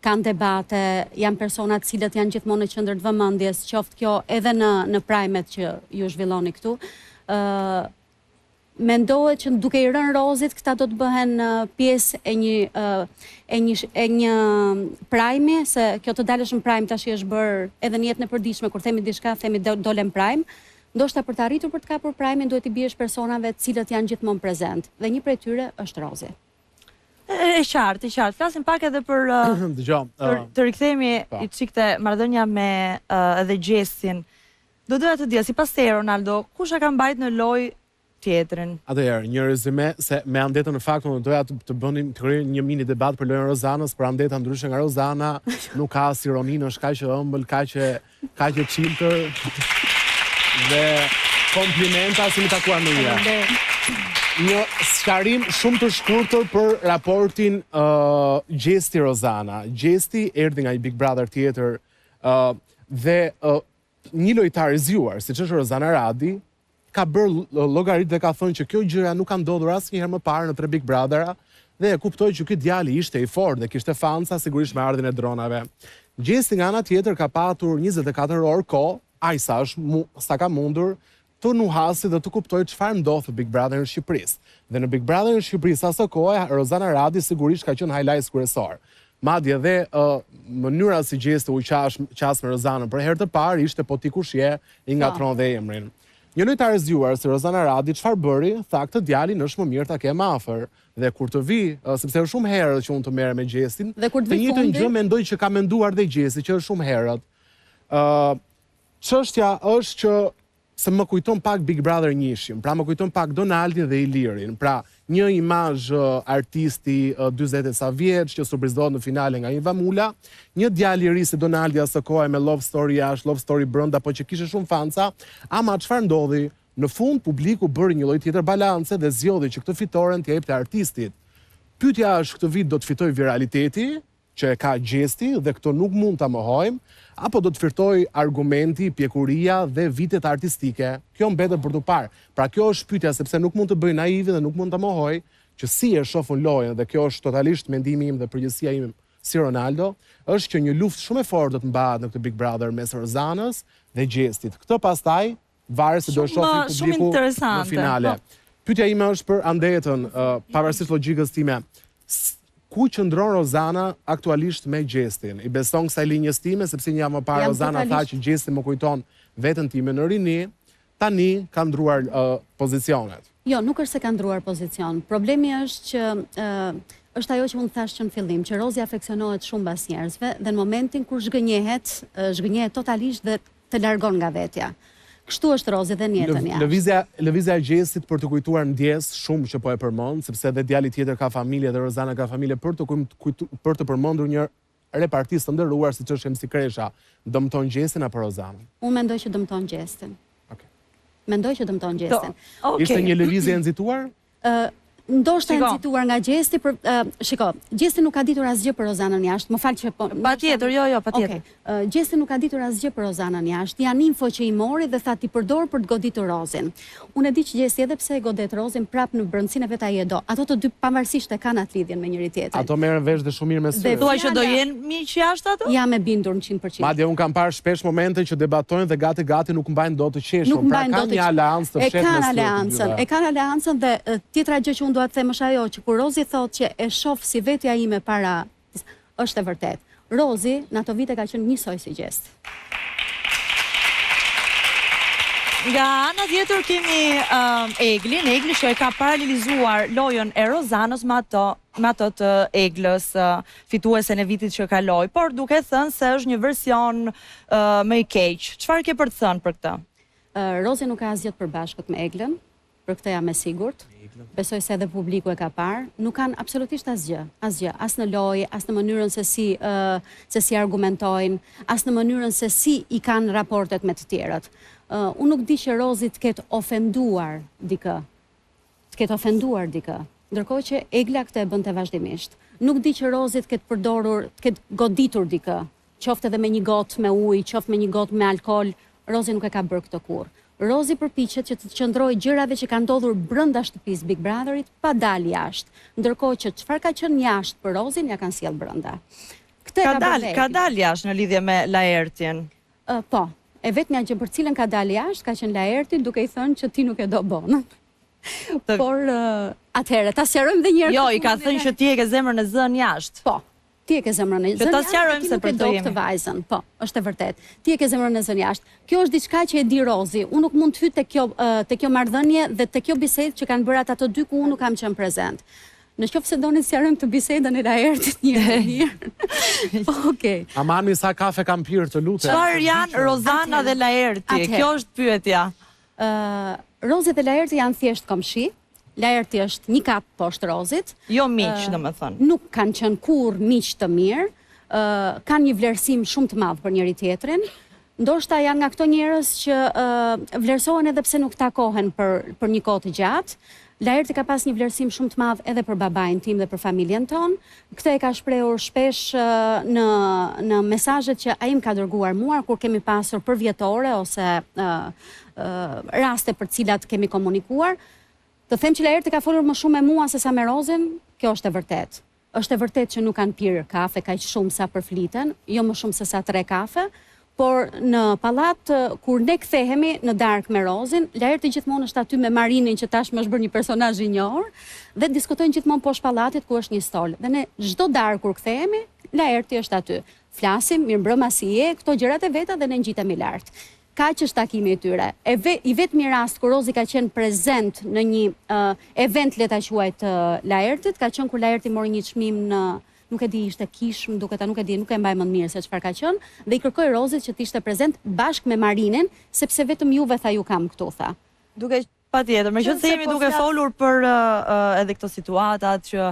kanë debate, janë persona të cilët janë gjithmonë në qendër të vëmendjes, qoftë kjo edhe në në prime-et që ju zhvilloni këtu, ë mendohet që duke i rënë Rozit, këta do të bëhen pjesë e një e një e një prime-i, se kjo të dalësh në prime tashi është bërë edhe në jetën e përditshme, kur themi diçka, themi dole në prime. Ndoshta për të arritur për të kapur prime-in duhet t'i biesh personave të cilët janë gjithmonë prezent dhe një prej tyre është Rozi. E qartë, e qartë. Flasim pak edhe për Dëgjo, për të rikthehemi po. i çik te marrëdhënia me edhe Gjestin. Do doja të dija sipas teje Ronaldo, kush e ka mbajt në lojë tjetrin. Atëherë, një rezyme se me Andetën në fakt unë doja të, të bënim të krijojmë një mini debat për lojën e Rozanës, por Andeta ndryshe nga Rozana, nuk ka as ironinë, është kaq e ëmbël, kaq e kaq e çiltër dhe komplimenta s'jemi takuar ndonjëherë. Një sqarim shumë të shkurtër për raportin uh, Gjesti Rozana. Gjesti erdhi nga një Big Brother tjetër uh, dhe uh, një lojtar i zgjuar, siç është Rozana Radi, ka bërë llogaritë dhe ka thënë që kjo gjëja nuk ka ndodhur asnjëherë më parë në tre Big Brothera dhe e kuptoi që ky djali ishte i fortë dhe kishte fansa sigurisht me ardhjen e dronave. Gjesti nga ana tjetër ka patur 24 orë kohë, aq sa është sa ka mundur të nuhasi dhe të kuptojë çfarë ndodh në Big Brotherin e Shqipërisë. Dhe në Big Brotherin e Shqipërisë aso kohe Rozana Radi sigurisht ka qenë highlights kryesor. Madje dhe mënyra si Gjesti u qas qas me Rozanën për herë të parë ishte po ti kush je, i ngatërron dhe emrin. Një lojtare e zgjuar si Rozana Radi çfarë bëri, tha këtë djalin është më mirë ta kem afër dhe kur të vijë, sepse është shumë herët që unë të merrem me Gjestin, Dhe kur të të vijë njëjtën fundi? gjë mendoj që ka menduar dhe Gjesti që është shumë herët. Ë çështja është që se më kujton pak Big Brother njëshin, pra më kujton pak Donaldin dhe Ilirin, pra një imazh artisti 40 e sa vjeç që surprizohet në finale nga Inva Mula, një djalë i ri si Donaldi aso kohe me love story jashtë, love story brenda, po që kishte shumë fansa, ama çfarë ndodhi? Në fund publiku bëri një lloj tjetër balance dhe zgjodhi që këtë fitoren t'ia jepte artistit. Pyetja është këtë vit do të fitojë viraliteti, që e ka Gjesti dhe këtë nuk mund ta mohojmë, apo do të fitojë argumenti, pjekuria dhe vitet artistike? Kjo mbetet për t'u parë. Pra kjo është pyetja sepse nuk mund të bëj naivin dhe nuk mund ta mohoj që si e shoh unë lojën dhe kjo është totalisht mendimi im dhe përgjegjësia ime si Ronaldo, është që një luftë shumë e fortë do të mbahet në këtë Big Brother mes Rozanës dhe Gjestit. Këtë pastaj Varet se do e shohë publiku në finale. Po. Pyetja ime është për Andetën, pavarësisht logjikës time. Ku qëndron Rozana aktualisht me Gjestin? I beson kësaj linjës time, sepse një javë më parë Rozana tha që Gjesti më kujton veten time në rini, tani ka ndërruar pozicionet. Jo, nuk është se ka ndërruar pozicion. Problemi është që është ajo që unë thashë që në fillim, që Rozi afeksionohet shumë mbas njerëzve dhe në momentin kur zhgënjehet, zhgënjehet totalisht dhe të largon nga vetja. Kështu është Rozi dhe në jetën jashtë. Lëvizja, lëvizja e Gjestit për të kujtuar ndjesë shumë që po e përmend, sepse edhe djali tjetër ka familje dhe Rozana ka familje për të kujtu, për të përmendur një repartist të nderuar siç është MC Kresha, dëmton Gjestin apo Rozanën? Unë mendoj që dëmton Gjestin. Okej. Mendoj që dëmton Gjestin. Okay. Ishte një lëvizje e nxituar? Ë ndoshta e nxituar nga Gjesti për shiko, Gjesti nuk ka ditur asgjë për Rozanën jashtë, më fal që po. Patjetër, jo, jo, patjetër. Okej. Gjesti nuk ka ditur asgjë për Rozanën jashtë. Janë info që i mori dhe tha t'i përdor për të goditur Rozin. Unë e di që Gjesti edhe pse e godet Rozin, prap në brendësinë e vet ai e do. Ato të dy pavarësisht e kanë atë lidhjen me njëri tjetrin. Ato merren vesh dhe shumë mirë mes tyre. Thua që do jenë miq jashtë ato? Jam e bindur në 100%. Madje unë kam parë shpesh momente që debatojnë dhe gati gati nuk mbajnë dot të qeshin. Pra kanë një aleancë të fshehtë mes tyre. Aleancën, e kanë aleancën dhe tjetra gjë që unë dua të them është ajo që kur Rozi thotë që e shoh si vetja ime para është e vërtetë. Rozi në ato vite ka qenë njësoj si Gjesti. Nga ana tjetër kemi uh, Eglin, Egli që e ka paralelizuar lojën e Rozanës me ato me ato të Eglës, uh, fituesen e vitit që kaloi, por duke thënë se është një version uh, më i keq. Çfarë ke për të thënë për këtë? Rozi nuk ka asgjë të përbashkët me Eglën, për këtë jam e sigurt. Besoj se edhe publiku e ka parë. Nuk kanë absolutisht asgjë, asgjë, as në lojë, as në mënyrën se si se si argumentojnë, as në mënyrën se si i kanë raportet me të tjerët. Unë nuk di që Rozi të ketë ofenduar dikë. të ketë ofenduar dikë, ndërkohë që Egla këtë e bënte vazhdimisht. Nuk di që Rozi të ketë përdorur, të ketë goditur dikë, qoftë edhe me një gotë me ujë, qoftë me një gotë me alkool, Rozi nuk e ka bërë këtë kurrë. Rozi përpiqet që të qëndrojë gjërave që kanë ndodhur brenda shtëpisë Big Brotherit pa dalë jashtë, ndërkohë që çfarë ka qenë jashtë për Rozin ia kanë sjellë brenda. Këtë e ka bërë dhe Egla. Ka dalë jashtë në lidhje me Laertin. Ë, po. E vetmja gjë për të cilën ka dalë jashtë ka qenë Laerti duke i thënë që ti nuk e do Bonën. Por atëherë ta sqarojmë edhe një herë. Jo, i ka thënë që ti e ke zemrën e zënë jashtë. Po. Ti e ke zemrën e zënë. Që ta sqarojmë se për të jemi. Këtë vajzën. Po, është e vërtetë. Ti e ke zemrën e zënë jashtë. Kjo është diçka që e di Rozi. Unë nuk mund të hyj te kjo te kjo marrëdhënie dhe te kjo bisedë që kanë bërë ata të dy ku unë nuk kam qenë prezent. Në qoftë se doni të sqarojmë këtë bisedën e Laertit një herë mirë. Okej. Aman mi sa kafe kam pirë të lutem. Çfarë janë Rozana dhe Laerti? Kjo është pyetja. Ë. Rozi dhe Laerti janë thjesht komshi. Laerti është një kat poshtë Rozit. Jo miq, domethënë. Nuk kanë qenë kurrë miq të mirë. Ë kanë një vlerësim shumë të madh për njëri-tjetrin. Ndoshta janë nga këto njerëz që vlerësohen edhe pse nuk takohen për për një kohë të gjatë. Laerti ka pas një vlerësim shumë të madh edhe për babain tim dhe për familjen tonë. Këtë e ka shprehur shpesh në në mesazhet që ai më ka dërguar mua kur kemi pasur përvjetore ose raste për të cilat kemi komunikuar. Të them që Laerti ka folur më shumë me mua sesa me Rozin, kjo është e vërtetë. Është e vërtetë që nuk kanë pirë kafe kaq shumë sa përfliten, jo më shumë sesa tre kafe, por në pallat kur ne kthehemi në darkë me Rozin, Laerti gjithmonë është aty me Marinin që tashmë është bërë një personazh i njohur dhe diskutojnë gjithmonë poshtë pallatit ku është një stol. Dhe ne çdo darkë kur kthehemi, Laerti është aty. Flasim, mirëmbrëma si je, këto gjërat e veta dhe ne ngjitemi lart. Kaq është takimi i tyre. E ve, i vetmi rast kur Rozi ka qenë prezent në një uh, event le ta quaj të Laertit, ka qenë kur Laerti mori një çmim në nuk e di ishte kishë, më duket a nuk e di, nuk e mbaj mend mirë se çfarë ka qenë, dhe i kërkoi Rozit që të ishte prezent bashkë me Marinin, sepse vetëm juve tha ju kam këtu tha. Duke Patjetër, meqenëse jemi po duke folur për edhe këto situatat që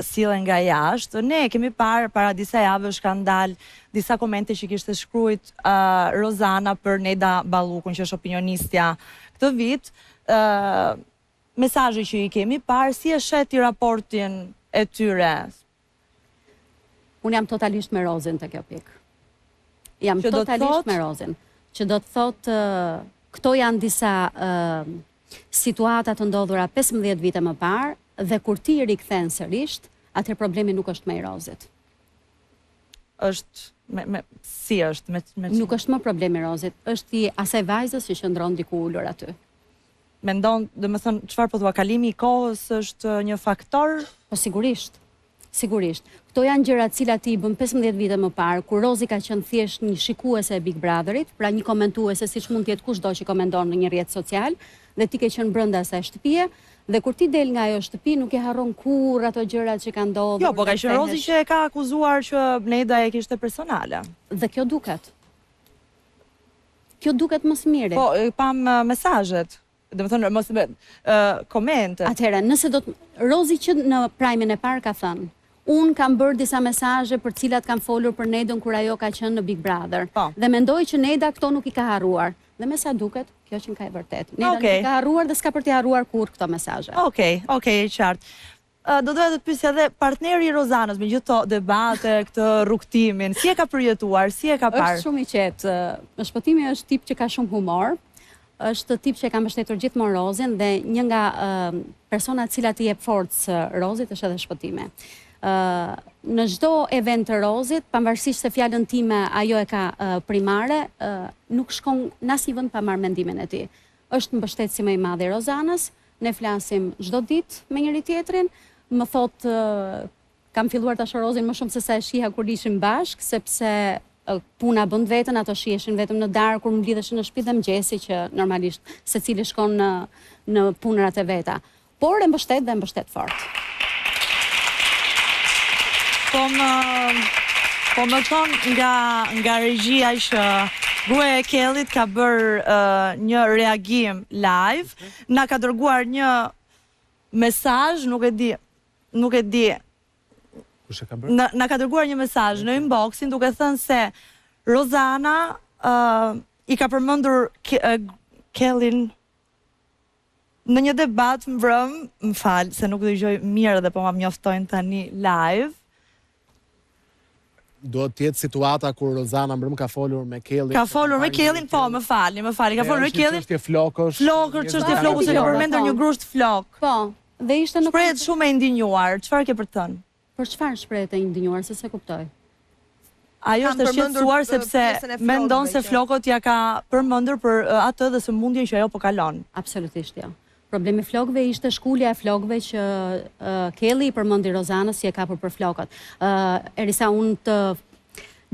sillen nga jashtë, ne kemi parë para disa javësh kanë dalë disa komente që kishte shkrujt Rozana për Neda Ballukun, që është opinionistja këtë vit, mesazhe që i kemi parë, si e sheh ti raportin e tyre? Unë jam totalisht me Rozin te kjo pikë. Jam totalisht me Rozin. Që do të thotë, këto janë disa situata të ndodhura 15 vite më parë, dhe kur ti i rikthen sërisht, atëherë problemi nuk është më i Rozit. Është me, me si është me, me Nuk është më problemi i Rozit, është i asaj vajzës që qëndron diku ulur aty. Mendon, domethënë, çfarë po thua, kalimi i kohës është një faktor? Po sigurisht. Sigurisht. Këto janë gjëra të cilat ti i bën 15 vite më parë, kur Rozi ka qenë thjesht një shikuese e Big Brotherit, pra një komentuese siç mund të jetë kushdo që komenton në një rrjet social, dhe ti ke qenë brenda asaj shtëpie, dhe kur ti del nga ajo shtëpi nuk i harron kurrë ato gjërat që kanë ndodhur. Jo, po ka qenë Rozi që e ka akuzuar që Neda e kishte personale. Dhe kjo duket. Kjo duket më së miri. Po, pamë mesazhet. Domethënë, mos me komentet. Atëherë, nëse do të Rozi që në prime-in e parë ka thënë, unë kam bërë disa mesazhe për të cilat kam folur për Nedën kur ajo ka qenë në Big Brother. Po. Dhe mendoj që Neda këto nuk i ka harruar. Dhe me sa duket, kjo qenka e vërtetë. Neda okay. nuk i ka harruar dhe s'ka për t'i harruar kurrë këto mesazhe. Okej, okay, okej, okay, e qartë. Do doja të të pyesja edhe partneri i Rozanës me gjithë këto debate, këtë rrugëtimin, si e ka përjetuar, si e ka parë? Është shumë i qetë. Shpëtimi është tip që ka shumë humor, është tip që e ka mbështetur gjithmonë Rozin dhe një nga personat të cilat i jep forcë Rozit është edhe Shpëtimi. Në çdo event të Rozit, pavarësisht se fjalën time ajo e ka primare, nuk shkon në asnjë vend pa marrë mendimin e tij. Është mbështetësi më i madh i Rozanës, Ne flasim çdo ditë me njëri-tjetrin, më thotë kam filluar ta shoh Rozin më shumë se sa e shihja kur ishim bashkë, sepse puna bën të vetën, ato shiheshin vetëm në darkë kur mblidheshin në shtëpi dhe mëngjesi që normalisht secili shkon në në punërat e veta. Por e mbështet dhe e mbështet fort. Po më po më thonë nga nga regjia që gruaja e Kellit ka bërë uh, një reagim live, na ka dërguar një mesazh, nuk e di, nuk e di. Kush e ka bërë? Na, na ka dërguar një mesazh në inboxin duke thënë se Rozana uh, i ka përmendur Ke, uh, Kellin Në një debat mbrëm, më fal se nuk dëgjoj mirë dhe po ma njoftojnë tani live. Duhet të jetë situata kur Rozana mbrëm ka folur me Kellin. Ka folur me Kellin, po, më falni, më falni, ka folur me Kellin. Çështje flokësh. Flokësh, çështje flokësh, se ka përmendur një grusht flokë. Po, dhe ishte në Shprehet shumë e indinjuar. Çfarë ke për të thënë? Për çfarë shprehet e indinjuar, se s'e kuptoj. Ajo është e shqetësuar sepse mendon se flokët ia ka përmendur për atë dhe sëmundjen që ajo po kalon. Absolutisht jo. Problemi i flokëve ishte shkulja e flokëve që Kelli i përmendi Rozanës që e kapur për flokët. Erisa unë të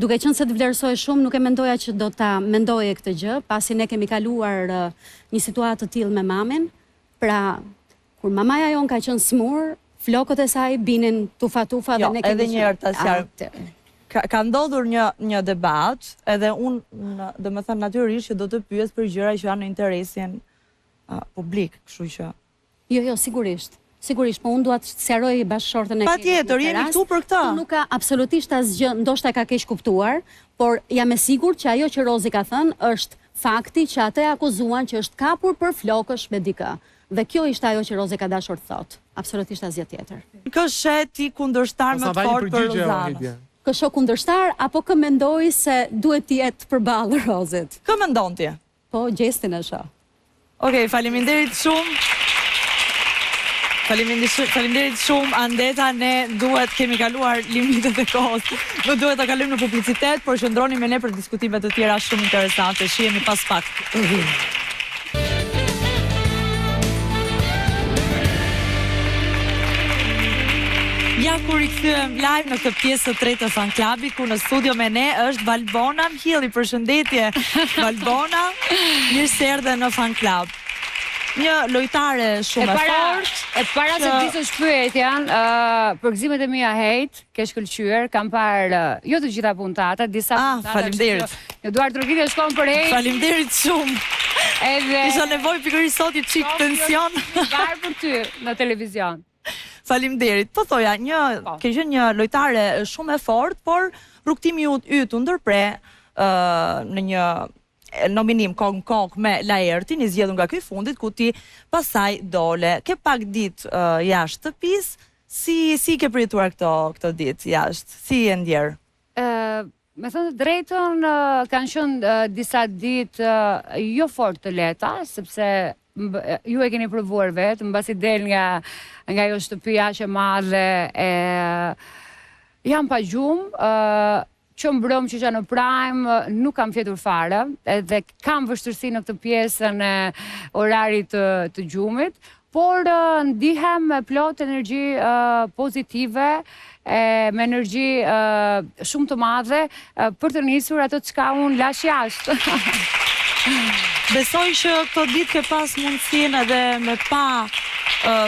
duke qenë se të vlerësoj shumë, nuk e mendoja që do ta mendoje këtë gjë, pasi ne kemi kaluar një situatë të tillë me mamin. Pra, Kur mamaja jonë ka qenë sëmurë, flokët e saj binin tufa tufa dhe jo, ne kemi edhe një herë ta sqaroj. Ka, ka ndodhur një një debat, edhe unë, domethënë natyrisht që do të pyes për gjëra që janë në interesin. Publik, kështu që Jo, jo, sigurisht. Sigurisht, po unë dua të sqaroj bashkëshorten e Kelit në këtë rast. Patjetër, jemi këtu për këtë. Këtu nuk ka absolutisht asgjë, ndoshta e ka keqkuptuar, por jam e sigurt që ajo që Rozi ka thënë është fakti që atë e akuzuan që është kapur për flokësh me dikë. Dhe kjo ishte ajo që Rozi ka dashur të thotë. Absolutisht asgjë tjetër. Kë sheh ti kundërshtar më të fortë për Rozanën? Kë shoh kundërshtar apo kë mendoj se duhet të jetë përballë Rozit? Kë mendon ti? Po, Gjestin e shoh. Okej, faleminderit shumë. Faleminderit shumë Andeta, ne duhet kemi kaluar limitet e kohës. Më duhet të kalojmë në publicitet, por qëndroni me ne për diskutime të tjera shumë interesante. Shihemi pas pak. Ja ku u rikthyem live në këtë pjesë të tretë të Fan Clubit, ku në studio me ne është Valbona Mhilli, përshëndetje Valbona, mirë se erdhe në Fan Club. Një lojtare shumë e fortë. E para se të nisësh pyetjen, uh, përgëzimet e mia hejt, ke shkëlqyer, kam parë uh, jo të gjitha puntatat, disa ah, puntata. Faleminderit. Një duartrokitje shkon për hejt. Faleminderit shumë. Edhe Kisha nevojë pikërisht sot një çik tension. Var për ty në televizion. Faleminderit. Po thoja, një po. ke qenë një lojtare shumë e fortë, por rrugëtimi yt u ndërpre ë në një nominim kokë në kokë me Laertin, i zgjedhur nga ky i fundit, ku ti pastaj dole. Ke pak ditë uh, jashtë shtëpisë, si si i ke përjetuar këto këto ditë jashtë? Si je ndjerë? Ë, me thënë të drejtën, kanë qenë disa ditë jo fort të lehta, sepse ju e keni provuar vetë, mbasi del nga nga ajo shtëpi aq e madhe e jam pa gjumë, ë që mbrëmë që isha në prime, nuk kam fjetur fare, edhe kam vështirësi në këtë pjesën e orarit të, të gjumit, Por ndihem me plot energji pozitive, e me energji shumë të madhe për të nisur atë çka unë lashë jashtë. Besoj që këto ditë ke pas mundësinë edhe me pa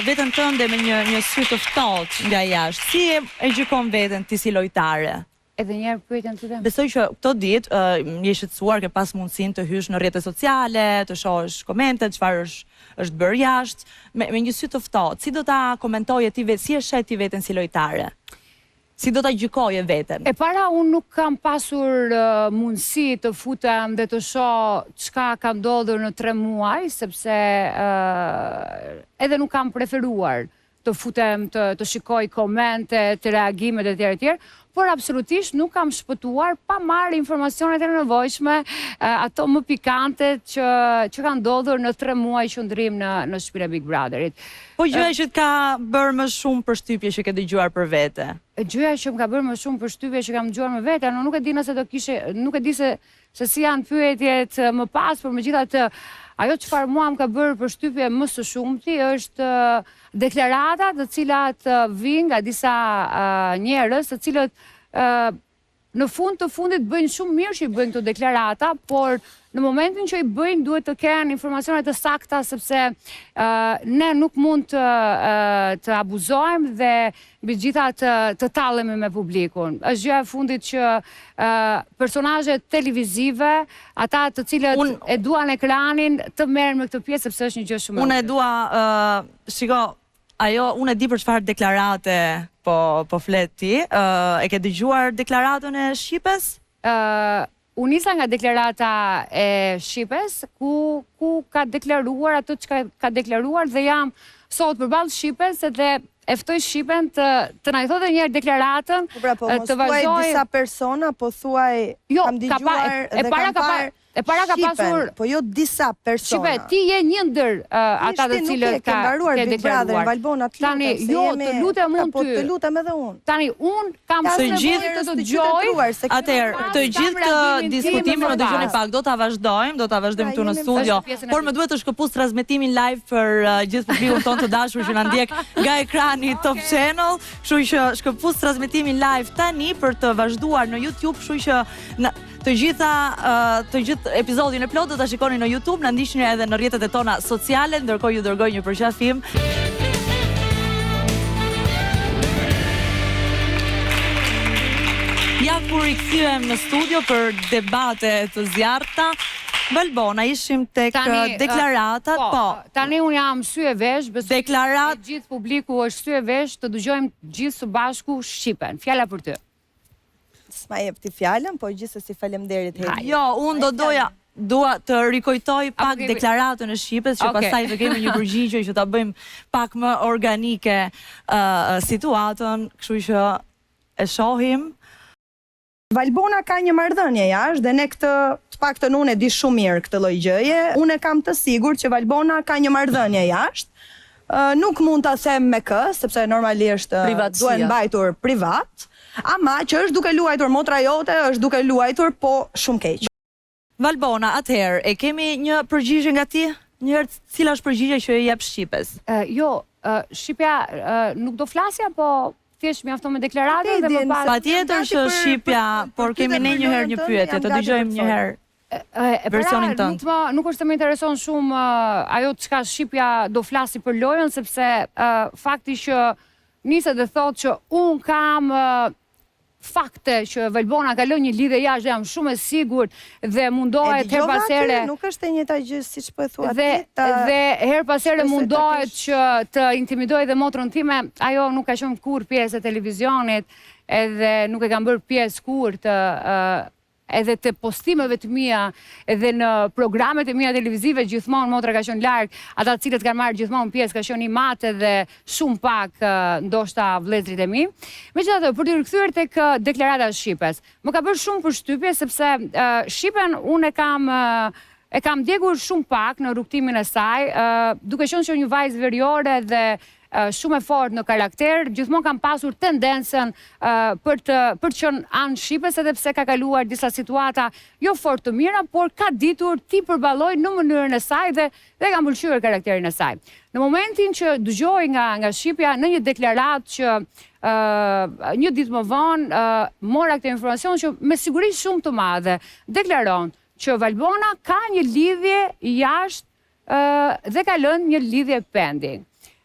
veten tënde me një një sy të ftohtë nga jashtë. Si e gjykon veten ti si lojtare? Edhe një herë pyetjen të lutem. Besoj që këto ditë je i shqetësuar, ke pas mundësinë të hysh në rrjete sociale, të shohësh komentet, çfarë është është bërë jashtë, me me një sy të ftohtë. Si do ta komentoje ti vetë, si e sheh ti veten si lojtare? Si do ta gjykoje veten? E para unë nuk kam pasur mundësi të futem dhe të shoh çka ka ndodhur në tre muaj, sepse edhe nuk kam preferuar të futem të të shikoj komentet, reagimet e tjera e tjera, por absolutisht nuk kam shpëtuar pa marrë informacionet e nevojshme, ato më pikantet që që kanë ndodhur në tre muaj qëndrim në në shtëpinë e Big Brotherit. Po gjëja që të ka bërë më shumë përshtypje që ke dëgjuar për vete? Gjëja që më ka bërë më shumë përshtypje që kam dëgjuar më vete, unë nuk e di nëse do kishe, nuk e di se se si janë pyetjet më pas, por megjithatë ajo çfarë mua më ka bërë përshtypje më së shumti është deklarata të cilat vijnë nga disa njerëz, të cilët në fund të fundit bëjnë shumë mirë që i bëjnë këto deklarata, por në momentin që i bëjnë duhet të kenë informacione të sakta sepse ne nuk mund të të abuzojmë dhe mbi të gjitha të të tallemi me publikun. Është gjëja e fundit që personazhet televizive, ata të cilët Un, e duan ekranin, të merren me këtë pjesë sepse është një gjë shumë e Unë e dua, ë shiko, ajo unë e di për çfarë deklarate po po flet ti. Ë e ke dëgjuar deklaratën e Shqipes? Ë U nisa nga deklarata e Shqipes, ku ku ka deklaruar atë çka ka deklaruar dhe jam sot përballë Shqipes edhe e ftoj Shqipen të të na i thotë edhe një herë deklaratën, Po pra, po mos të thuaj disa persona, po thuaj jo, kam dëgjuar e, dhe kam parë E para ka pasur po jo disa persona. Shqipe, ti je një ndër uh, ata të cilët ka ke deklaruar. Valbona, të lutem, Tani, jo, të lutem unë po, ty. të lutem edhe unë. Tani unë kam të gjithë të të dëgjoj. Atëherë, të gjithë këtë diskutimin më dëgjoni pak, do ta vazhdojmë, do ta vazhdojmë këtu në studio. Por më duhet të shkëpus transmetimin live për uh, gjithë publikun tonë të dashur që na ndjek nga ekrani Top Channel, kështu që shkëpus transmetimin live tani për të vazhduar në YouTube, kështu që në Të gjitha të gjithë episodin e plotë do ta shikoni në YouTube, na ndiqni edhe në rrjetet e tona sociale, ndërkohë ju dërgoj një përqafim. Ja ku u rikthyem në studio për debate të zjarrta. Valbona, ishim tek tani, deklaratat, po, po. Tani unë jam sy e vesh, besoj Deklarat... gjithë publiku është sy e vesh të dëgjojmë gjithë së bashku Shqipen. Fjala për ty. S'ma jep ti fjalën, po gjithsesi faleminderit Hedi. Jo, unë do doja dua të rikujtoj pak deklaratën e Shqipes që okay. pastaj të kemi një përgjigje që ta bëjmë pak më organike uh, situatën, kështu që e shohim. Valbona ka një marrëdhënie jashtë dhe ne këtë të paktën unë e di shumë mirë këtë lloj gjëje. Unë e kam të sigurt që Valbona ka një marrëdhënie jashtë. Nuk mund ta them me kë, sepse normalisht duhen mbajtur privat, ama që është duke luajtur motra jote, është duke luajtur po shumë keq. Valbona, atëherë, e kemi një përgjigje nga ti? Një herë, cila është përgjigja që i jep Shqipes? Jo, Shqipja nuk do flasi apo thjesht mjafton me deklaratën dhe më pas Patjetër që Shqipja, por kemi ne një herë një pyetje, të dëgjojmë një herë. E versionin tënd. Nuk më nuk është se më intereson shumë ajo çka Shqipja do flasi për lojën sepse fakti që niset dhe thotë që unë kam fakte që Valbona ka lënë një lidhje jashtë dhe jam shumë e sigurt dhe mundohet herë pas here. Nuk është e njëjta gjë siç po e thua ti. Dhe dhe herë pas here mundohet që të intimidojë dhe motrën time, ajo nuk ka qenë kurrë pjesë e televizionit, edhe nuk e kam bërë pjesë kurrë të edhe të postimeve të mia edhe në programet e mia televizive gjithmonë motra ka qenë larg, ata të cilët kanë marrë gjithmonë pjesë ka qenë im atë dhe shumë pak ndoshta vëllezërit e mi. Megjithatë, për t'u rikthyer tek deklarata e Shqipes, më ka bërë shumë përshtypje sepse Shqipen unë e kam e kam ndjekur shumë pak në rrugëtimin e saj, duke qenë që një vajzë veriore dhe shumë e fortë në karakter, gjithmonë kam pasur tendencën për të për të qenë anë Shqipes edhe pse ka kaluar disa situata jo fort të mira, por ka ditur t'i përballojë në mënyrën e saj dhe dhe kam pëlqyer karakterin e saj. Në momentin që dëgjoj nga nga Shqipja në një deklaratë që ë një ditë më vonë mora këtë informacion që me siguri shumë të madhe deklaron që Valbona ka një lidhje jashtë dhe ka lënë një lidhje pending.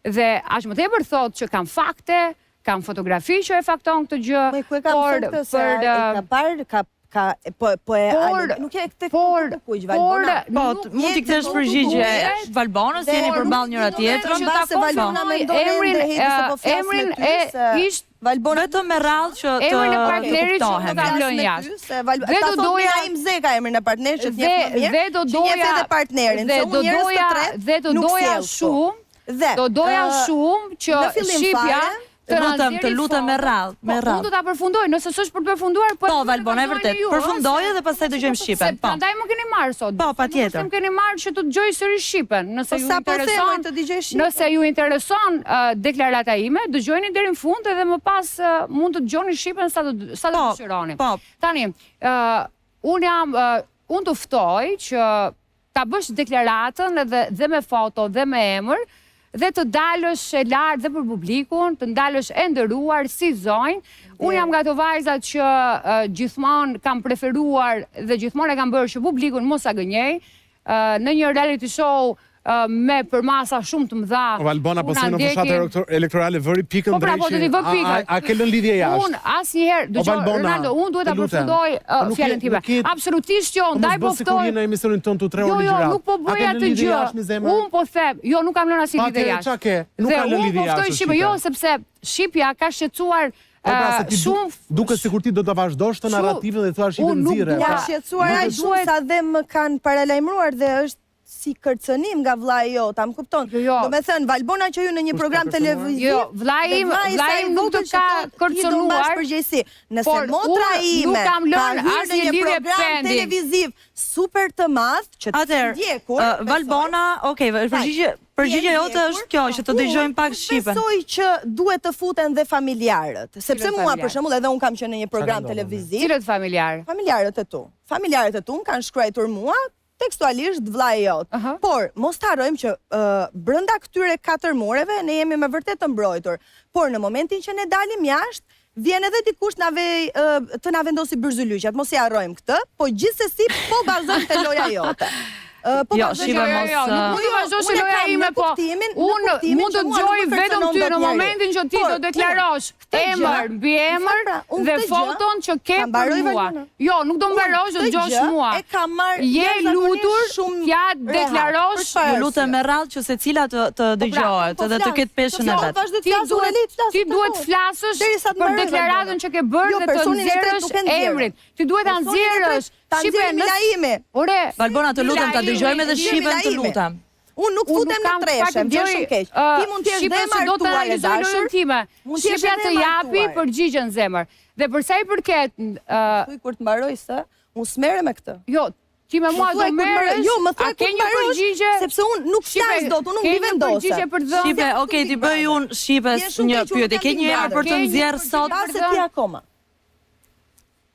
Dhe aq më tepër thotë që kam fakte, kam fotografi që e fakton këtë gjë, por ku e kam thënë këtë se e ka parë, ka ka po po e por, nuk e këtë por kuq Valbona. Po, mund t'i kthesh përgjigje Valbonës, jeni përballë njëra tjetrën. Mbase Valbona mendon emrin e se po flas me ty se ish Valbona vetëm me radhë që të emrin e partnerit që nuk kam lënë jashtë. Dhe do doja Naim Zeka emrin e partnerit që të njeh më mirë. Dhe do doja edhe partnerin, se unë njerëz të tretë dhe do doja shumë Dhe do doja shumë që Shqipja të lutem, të lutem me radhë, me po, radhë. Unë do ta përfundoj, nëse s'është për të përfunduar, po. Po, Valbona, e vërtetë. Përfundoje dhe pastaj dëgjojmë Shqipen. Po. Prandaj më keni marrë sot. Po, patjetër. Nuk më keni marrë që të dëgjoj sërish Shqipen, nëse po, ju po intereson. Të dëgjoj Shqipen. Nëse ju intereson deklarata ime, dëgjojeni deri në fund edhe më pas mund të dëgjoni Shqipen sa të sa të po, dëshironi. Po. Tani, ë unë jam unë të ftoj që ta bësh deklaratën edhe dhe me foto dhe me emër dhe të dalësh e lartë dhe për publikun, të dalësh e nderuar si zonjë. Unë jam nga ato vajzat që gjithmonë kam preferuar dhe gjithmonë e kam bërë që publikun mos ta gënjej. Në një reality show me përmasa shumë të mëdha. O Valbona, po si në fushatë elektorale vëri pikën po pra, po, dreqin. Po pra, a, a ke lënë lidhje jashtë? Unë asnjëherë, dëgjo Ronaldo, unë duhet ta përfundoj po fjalën time. Absolutisht jo, ndaj po ftoj. Po në emisionin tonë të tre orë Jo, jo, nuk po bëj atë gjë. Unë po them, jo, nuk kam lënë asnjë lidhje jashtë. Dhe nuk kam lënë lidhje jashtë. Dhe unë po ftoj Shqipe, jo, sepse Shqipja ka shqetësuar Po pra se ti shumë duket sikur ti do ta vazhdosh të narrativën dhe thua Shqipe nxirre. Unë nuk pra. Ka shqetësuar aq shumë sa dhe më kanë paralajmëruar dhe është si kërcënim nga vllai jot, a më kupton? Jo, jo. Domethënë, Valbona që hyn në një program televiziv, jo, vllai im, vllai im nuk të ka kërcënuar. Përgjegjësi. Nëse motra ime nuk kam lënë asnjë lidhje program televiziv super të madh që të ndjekur. Valbona, okay, përgjigje Përgjigja jote është kjo, që të dëgjojmë pak Shqipen. Besoj që duhet të futen dhe familjarët, sepse mua për shembull edhe unë kam qenë në një program televiziv. Cilët familjarë? Familjarët e tu. Familjarët e tu më kanë shkruajtur mua tekstualisht vllai jot. Uh -huh. Por mos të harrojmë që uh, brenda këtyre katër mureve ne jemi me vërtet të mbrojtur. Por në momentin që ne dalim jashtë, vjen edhe dikush na vej, uh, të na vendosi byzylyqet, mos i harrojmë këtë, po gjithsesi po bazojmë te loja jote. Po jo, vazhdoj Shqipe loja. mos. Jo, jo, nuk mund të Jo, vazhdosh unë e loja kam ime, në po kuptimin- në unë kuptimin mund të që mua dëgjoj nuk më vetëm kërcënon ty dot në njeri. momentin që ti Por, do unë deklarosh këtë gjë- emër mbi emër Pra, unë dhe këtë gjë foton që ke ta për mbaroj mua. Valbona. Jo, nuk do Unë mbarosh, do këtë dëgjosh gjë mua. E kam marrë Je jashtëzakonisht lutur shumë t'ja rehat. deklarosh Për çfarë Ju lutem arsye? me radhë që secila të të Po pra, dëgjohet po edhe të flas. ketë peshën e Po vet. vazhdoj të Ti flas, unë duhet e le të flas, ti të duhet takoj. flasësh Derisa të për mbaroj deklaratën Valbona. që ke bërë Jo, dhe të personin e tretë nxjerrësh nuk e nxjerr. emrin. Ti duhet ta Personin e tretë nxjerrësh. Ta Shqipe, nxjerrë nëse Milaimi. Ore, Valbona, të lutem ta Milaimi, dëgjojmë edhe Nxjerr Shqipen, të Milaimi. lutem. Unë nuk Unë futem nuk në kam treshe, çfarë më vjen dëgjoj, shumë keq. ë, Ti mund të jesh dhe Shqipe e se do të martuar e analizoj lojën dashur. time. Mund të jesh Shqipja edhe të e japi martuar. përgjigjen zemër. Dhe për sa i përket ë, Thuj kur të mbaroj se unë s'merrem me këtë. jo, ti me Më mua do thuaj kur të mbaroj. merresh. Jo, më A thuaj ke kur të një mbarosh, përgjigje? sepse unë nuk Shqipe, flas dot, unë nuk ke mbi një vendose. përgjigje për të dhënë? Shqipe, okay, ti bëj unë Shqipes Vjen shumë një keq, unë pyetje. kam Ke Big një emër Brother. për të Ke një nxjerrë përgjigje sot? Pa për se dhënë? ti akoma.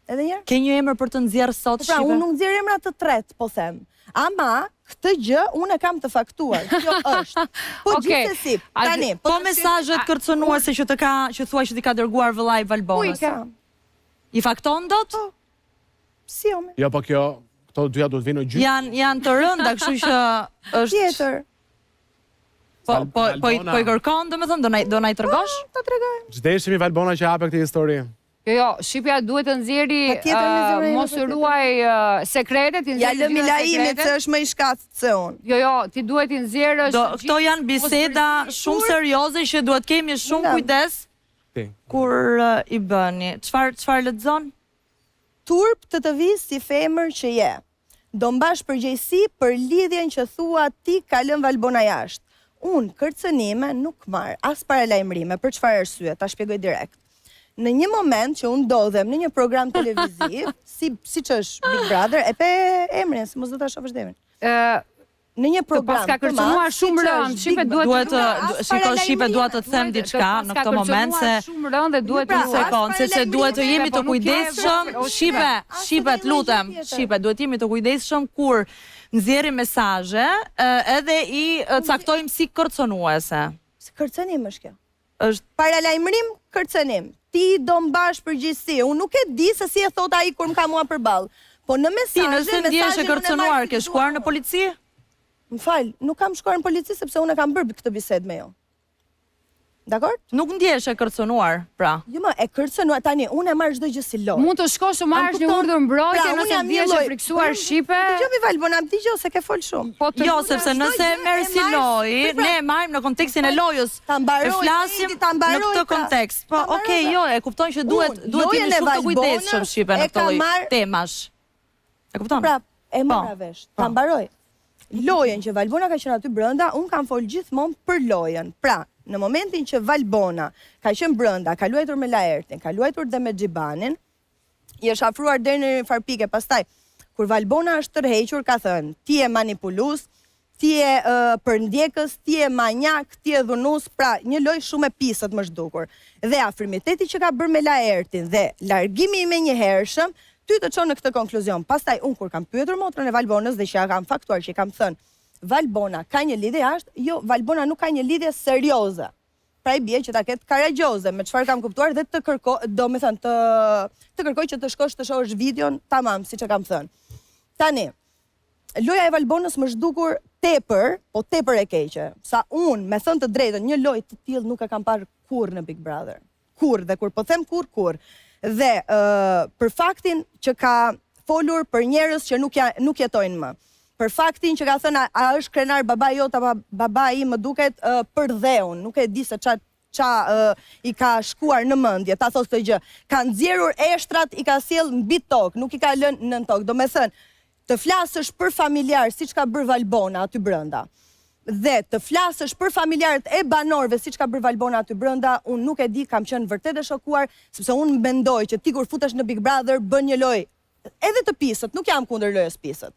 Edhe një herë? Ke një emër për të nxjerrë sot Po pra, Shqipe? unë nuk nxjerr emra të tretë, po them. Ama këtë gjë unë e kam të faktuar. Kjo është. Po Okej. gjithsesi, A- tani, Po të shih- mesazhet kërcënuese që të ka, që thua që t'i ka dërguar vëllai Ku i Valbonës. ka? I fakton dot? Po. Si jo, me? Jo, po kjo, këto dyja duhet vinë në gjyq. Janë janë të rënda, kështu që është Tjetër. po po po i, Valbona. po i kërkon, domethënë do na do na i tregosh? Ta tregoj. Ç'deshimi Valbona që hape këtë histori. Jo, jo, Shqipja duhet të nxjerri, Patjetër, me ë, zemra ime, mos patjetër. ruaj ë, sekretet, i Ja nxjerr lë të gjitha Milaimit sekretet. se është më i shkathët se unë. Jo, jo, ti duhet i nxjerrësh. Do të këto gjithë- janë mos biseda përzi- shumë serioze që duhet kemi shumë Nga. kujdes Ti. kur ë, i bëni. Çfarë çfarë lexon? Turp të të vijë si femër që je. Do mbash përgjegjësi për lidhjen që thua ti ka lënë Valbona jashtë. Unë kërcënime nuk marr, as paralajmërime, për çfarë arsye, ta shpjegoj direkt. Në një moment që unë ndodhem në një program televiziv, si siç është Big Brother, e pe emrin, se mos do ta shohësh emrin. Ë, Në një Të program paska të madh, kërcënuar shumë siç rëndë, është Shqipe Big duhet Duhet të Brother, as shiko Shqipe dua të të them Duhet- diçka të në paska këtë moment se kërcënuar shumë rëndë dhe duhet Pra, të Një ruaj. sekond, sepse duhet të jemi Po, të nuk je kujdesshëm. o, Shqipe, As Shqipe, edhe të lutem, një gjë tjetër. Shqipe, duhet jemi të kujdesshëm kur nxjerrim mesazhe, ë, edhe i ë, caktojmë si kërcënuese. Se Kërcënim është kjo. Është Paralajmërim, kërcënim. Ti do mbash përgjegjësi. Unë nuk e di se si e thot ai kur më ka mua përballë. Po në ti mesazhe, nëse ndihesh e mesazhin unë e marr kërcënuar, si ke shkuar dua në polici? Më fal, nuk kam shkuar në polici sepse unë e kam bërë këtë bisedë me ju. Dakor? Nuk ndihesh e kërcënuar, pra. Jo më, e kërcënuar tani unë e marr çdo gjë si lojë. Mund të shkosh të marrësh një kupton? urdhër mbrojtje Pra, unë nëse jam një ndihesh e lloj- friksuar Unë- Shqipe. Dëgjoj mi Valbona, më dëgjoj se ke fol shumë. Po të Jo, lutem, sepse çdo nëse gjë e merr e si marr- lojë, Pra, ne e marrim në kontekstin e lojës. Ta mbaroj, E flasim Edi, ta në mbaroj, këtë pra. kontekst. Po, Ta mbaroj, okay, pra. jo, e kupton që duhet Unë, duhet lojën jemi e shumë të kujdesshëm Valbonës Shqipe në e këtë kam lloj marr- temash. E kupton? Pra, e mora Po, vesh. Ta mbaroj. Lojën që Valbona ka qenë aty brenda, unë kam fol gjithmonë për lojën. Pra, në momentin që Valbona ka qenë brenda, ka luajtur me Laertin, ka luajtur dhe me Xhibanin, i është afruar deri në një farë pike, pastaj kur Valbona është tërhequr, ka thënë, ti je manipulues, ti je uh, përndjekës, ti je manjak, ti je dhunus, pra një lojë shumë e pisët më është dukur. Dhe afrimiteti që ka bërë me Laertin dhe largimi i menjëhershëm, ty të çon në këtë konkluzion. Pastaj unë kur kam pyetur motrën e Valbonës dhe që ja kam faktuar që i kam thënë, Valbona ka një lidhje jashtë, jo, Valbona nuk ka një lidhje serioze. Pra i bie që ta ketë karagjoze, me çfarë kam kuptuar dhe të kërko, do me thënë, të, të kërkoj që të shkosh të shohësh videon tamam, siç e kam thënë. Tani, loja e Valbonës më është dukur tepër, po tepër e keqe. Sa unë, me thënë të drejtën, një lojë të tillë nuk e kam parë kurrë në Big Brother. Kurrë, dhe kur po them kurrë, kurrë. Dhe ë për faktin që ka folur për njerëz që nuk ja, nuk jetojnë më. Për faktin që ka thënë a, a është krenar babai jot apo babai im më duket ë, për dheun, nuk e di se ça ça ë, i ka shkuar në mendje, ta thotë këtë gjë. Ka nxjerrur eshtrat, i ka sjell mbi tokë, nuk i ka lënë nën tokë. Do me thënë, të flasësh për familjar siç ka bërë Valbona aty brenda. Dhe të flasësh për familjarët e banorëve siç ka bërë Valbona aty brenda, unë nuk e di, kam qenë vërtet e shokuar, sepse unë mendoj që ti kur futesh në Big Brother bën një lojë edhe të pisët, nuk jam kundër lojës pisët.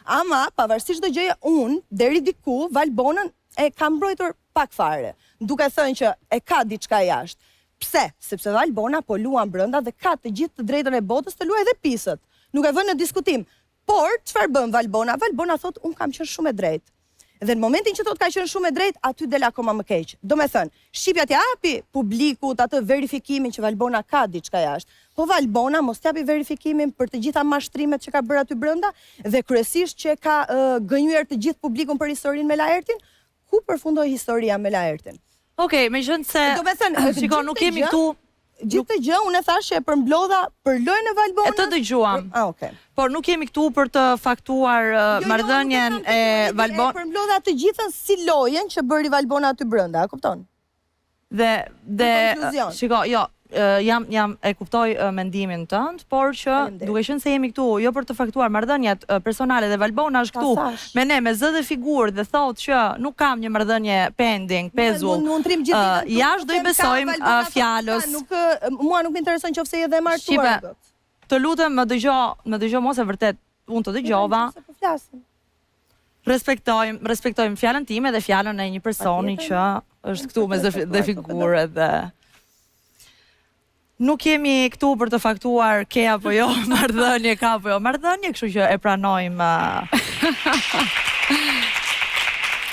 Ama, pavarësisht çdo gjëje, unë deri diku Valbonën e kam mbrojtur pak fare, duke thënë që e ka diçka jashtë. Pse? Sepse Valbona po luan brenda dhe ka të gjithë të drejtën e botës të luajë edhe pisët. Nuk e vën në diskutim. Por, çfarë bën Valbona? Valbona thotë, unë kam qenë shumë e drejtë. Dhe në momentin që thotë ka qenë shumë e drejtë, aty del akoma më keq. Do me thënë, Shqipja t'ja hapi publikut atë verifikimin që Valbona ka diçka jashtë. Po Valbona mos t'japi verifikimin për të gjitha mashtrimet që ka bërë aty brenda dhe kryesisht që ka gënjyer të gjithë publikun për historinë me Laertin? Ku përfundoi historia me Laertin? Okej, meqenëse Domethënë, shiko, nuk jemi këtu Gjithë këtë gjë unë e thashë që e përmblodha për lojën e Valbonës. E të dëgjuam. Ah, okay. Por nuk jemi këtu për të faktuar jo, jo, marrëdhënien e Valbonës. E përmblodha të gjithën si lojën që bëri Valbona aty brenda, a kupton? Dhe dhe shiko, jo, jam jam e kuptoj mendimin tënd, por që duke qenë se jemi këtu jo për të faktuar marrëdhëniet personale dhe Valbona është këtu me ne me zë dhe figurë dhe thotë që nuk kam një marrëdhënie pending, pezull. Jashtë do i besojmë fjalës. Nuk mua nuk më intereson qofse je dhe e martuar. Shqipe, të lutem më dëgjo, më dëgjo mua se vërtet unë të dëgjova. Po flasim. Respektojmë, respektojmë fjalën time dhe fjalën e një personi që është këtu me zë dhe figurë dhe nuk jemi këtu për të faktuar ke apo jo marrëdhënie ka apo jo marrëdhënie, kështu që e pranojmë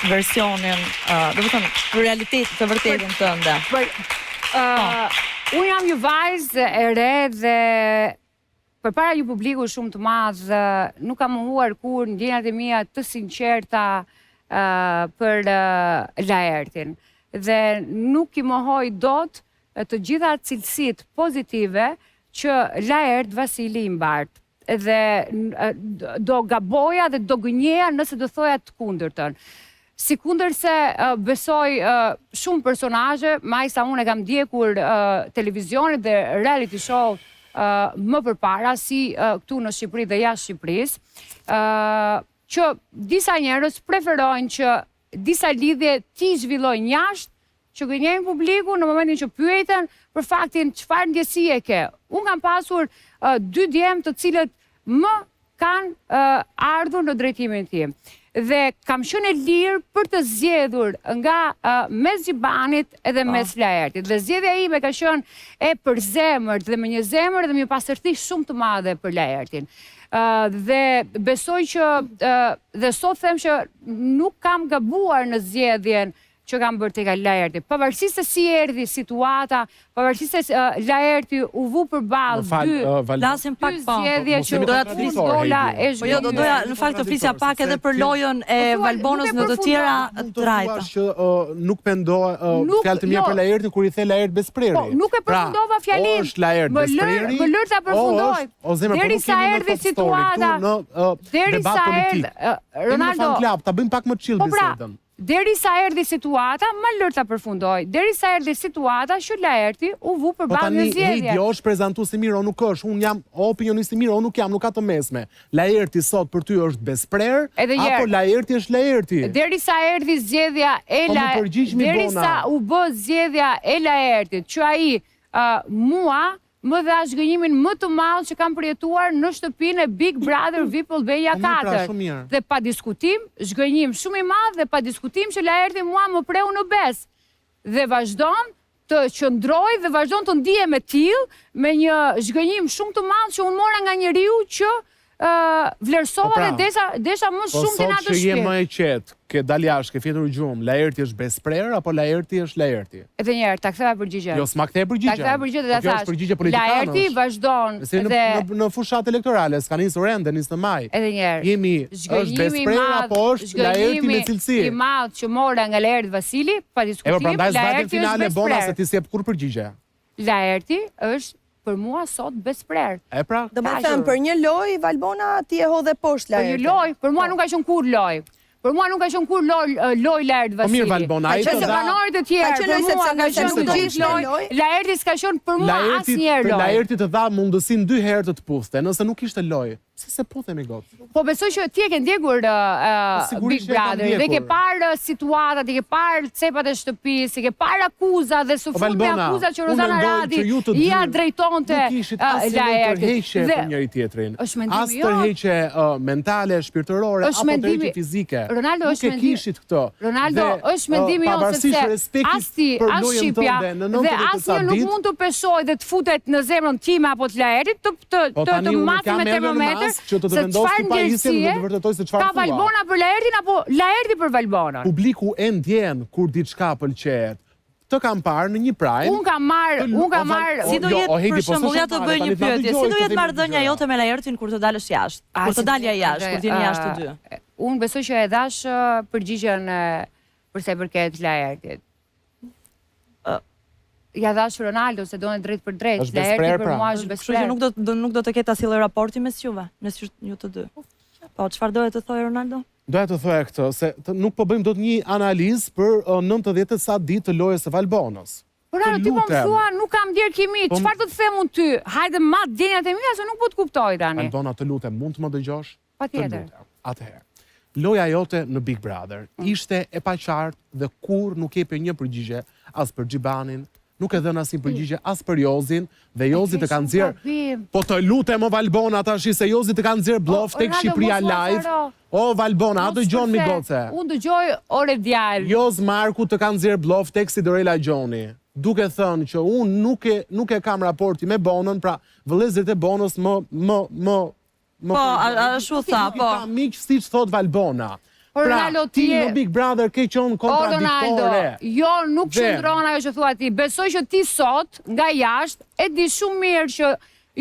versionin, uh, domethënë realitet të vërtetën tënde. Për, uh, unë jam një vajzë e re dhe Përpara një publiku shumë të madh, nuk kam mohuar kurrë ndjenjat e mia të sinqerta për Laertin. Dhe nuk i mohoj dot të gjitha cilësitë pozitive që Laert Vasili i mbart. Dhe do gaboja dhe do gënjeja nëse do thoja të kundërtën. Sikundërse besoj shumë personazhe, me aq sa unë e kam ndjekur televizionin dhe reality show më përpara, si këtu në Shqipëri dhe jashtë Shqipërisë, që disa njerëz preferojnë që disa lidhje t'i zhvillojnë jashtë, që gënjejnë publikun në momentin që pyeten për faktin çfarë ndjesie ke. Unë kam pasur dy djem të cilët më kanë ardhur në drejtimin tim. Dhe kam qenë e lirë për të zgjedhur nga mes Xhibanit edhe po. mes Laertit. Dhe zgjedhja ime ka qenë e përzemërt dhe me një zemër dhe me një pastërti shumë të madhe për Laertin. Dhe besoj që dhe sot them që nuk kam gabuar në zgjedhjen që kam bërë tek Laerti. Pavarësisht se si erdhi situata, pavarësisht se Laerti u vu përballë dy flasim pak po. zgjedhje që doja të flisja dola e Po jo, do doja në fakt të flisja pak edhe për lojën e po Valbonës në të tjera trajta. Që nuk pendohe fjalë të mira jo. për Laertin kur i the Laert Bespreri. Po, nuk e pra, përfundova fjalinë. O është Laert Bespreri. Më lër ta përfundoj. O zemër, po nuk jemi në erdhi situata në debat politik. Ronaldo, ta bëjmë pak më chill po pra, bisedën. Derisa erdhi situata, më lër ta përfundoj, derisa erdhi situata që Laerti u vu Po përballë tani, një zgjedhje. Heidi, o është prezantues i mirë, o nuk është, unë jam o opinionist i mirë, o nuk jam, nuk ka të mesme. Laerti sot për ty është besprerë, Edhe një apo herë. Laerti është Laerti? Derisa erdhi zgjedhja e Po më La, përgjigj mi derisa Bona. u bë zgjedhja e Laertit, që ai ë mua më dha zhgënjimin më të madh që kam përjetuar në shtëpinë e Big Brother VIP Albania Po mirë pra, 4. shumë mirë. Dhe pa diskutim, zhgënjim shumë i madh dhe pa diskutim që Laerti mua më preu në besë. Dhe vazhdon të qëndroj dhe vazhdon të ndihem e tillë me një zhgënjim shumë të madh që unë mora nga njeriu që vlerësova Po pra, dhe desha desha më Po shumë të sot në atë që je shtëpi. më e qetë, ke dalë jashtë, ke fjetur gjumë, Laerti është besprerë apo Laerti është Laerti? Edhe një herë, ta ktheva përgjigjen. Jo, s'ma kthej përgjigjen. Ta ktheva përgjigjen dhe Po ta kjo është thash. përgjigje politikanësh. Laerti vazhdon Se në, dhe në, në fushat elektorale, s'ka nisur ende, nis në maj. Edhe një herë. Jemi, është Zhgënjimi i besprerë madh, apo është Laerti me zhgënjimi cilësi? i madh që mora nga Laert Vasili, pa E po diskutim, prandaj s'vajtëm Laerti është finale Bona se besprerë. ti s'jep kurrë përgjigje. Laerti është për mua sot besprerë. E pra? Domethënë, për një lojë, Valbona, ti e hodhe poshtë Për një Laertin. lojë, për mua nuk ka qenë kurrë lojë. Për mua nuk ka qenë kurrë lojë lojë Laert Po mirë Vasili. Valbona, ai Ka të qenë se dha banorët e tjerë, Ka qenë për lojë mua sepse ka nëse qenë nuk të do gjithë ishte lojë. lojë. Laerti s'ka qenë për mua Laerti, asnjëherë lojë. Laerti të dha mundësinë dy herë të të puthte, nëse nuk ishte lojë. Pse s'e puthe mi goc? Po besoj që ti e ke ndjekur uh, Po, sigurisht Big që e kam Brother dhe ke ndjekur. parë situatat, i ke parë cepat e shtëpisë, i ke parë akuza dhe së Po fundmi Valbona, akuzat që unë Rozana mendoj Radi që ju të dy ia drejtonte nuk ishit uh, asnjë lloj Laertit. tërheqje Dhe për njëri tjetrin. është mendimi As jot. tërheqje uh, mentale, shpirtërore Është apo mendimi- tërheqje fizike. Ronaldo nuk është e mendimi- kishit këtë. Ronaldo Dhe, është mendimi uh, jonë pavarësisht sepse respektit as ti, për as lojën Shqipja tënde në dhe 90 e asnjë ca nuk ditë, mund të peshojë dhe të futet në zemrën time apo të Laertit të të Po të, tani të unë masim kam me emrin në termometër maskë që të të se vendos çfarë ti pajisjen dhe ndjesie të vërtetoj se çfarë ka thua. Valbona për Laertin apo Laerti për Valbonën. Publiku e ndjen kur diçka pëlqehet. Të kam parë në një prime. Unë kam marrë, unë kam marrë. Si do jo, jetë për po shembull, ja të bëj një pyetje, si do jetë marrëdhënia jote me Laertin kur të dalësh jashtë? Kur të dalë ai jashtë, kur të jeni jashtë të dy? Unë besoj që e dhashë përgjigjen për sa i përket Laertit. Ia dhashë Ronaldo se donte drejtpërdrejt. Laerti për pra. mua është best friend. Kështu që nuk do nuk do të ketë asnjë lloj raporti mes juve, mes ju të dy. Po çfarë doje të thoje Ronaldo? Doja të thoja këtë, se të, nuk po bëjmë dot një analizë për uh, 90 e sa ditë të lojës së Valbonës. Po Ronaldo, ti po më thua, nuk kam ndjerë kimi, po çfarë do të them unë ty? Hajde mat ndjenjat e mia se nuk po të kuptoj tani. Valbona, të lutem, mund të më dëgjosh? Patjetër. Të lutem. Atëherë, loja jote në Big Brother mm. ishte e paqartë dhe kurrë nuk jepje një përgjigje as për Xhibanin, nuk ke dhënë asnjë përgjigje as për Jozin dhe Jozi të ka nxjerr Po të lutem o Valbona tashi se Jozi të ka nxjerr bllof tek Shqipëria live O Valbona a dëgjon mi goce Unë dëgjoj ore djalë Joz Marku të ka nxjerr bllof tek Sidorela Gjoni duke thënë që unë nuk e nuk e kam raportin me Bonën pra vëllezërit e Bonës më më më Më po, ashtu tha, po. Ka miq siç thotë Valbona. Pra, Ronaldo, ti në Big Brother ke qenë kontradiktore. Jo, nuk qëndron ajo që thua ti. Besoj që ti sot nga jashtë e di shumë mirë që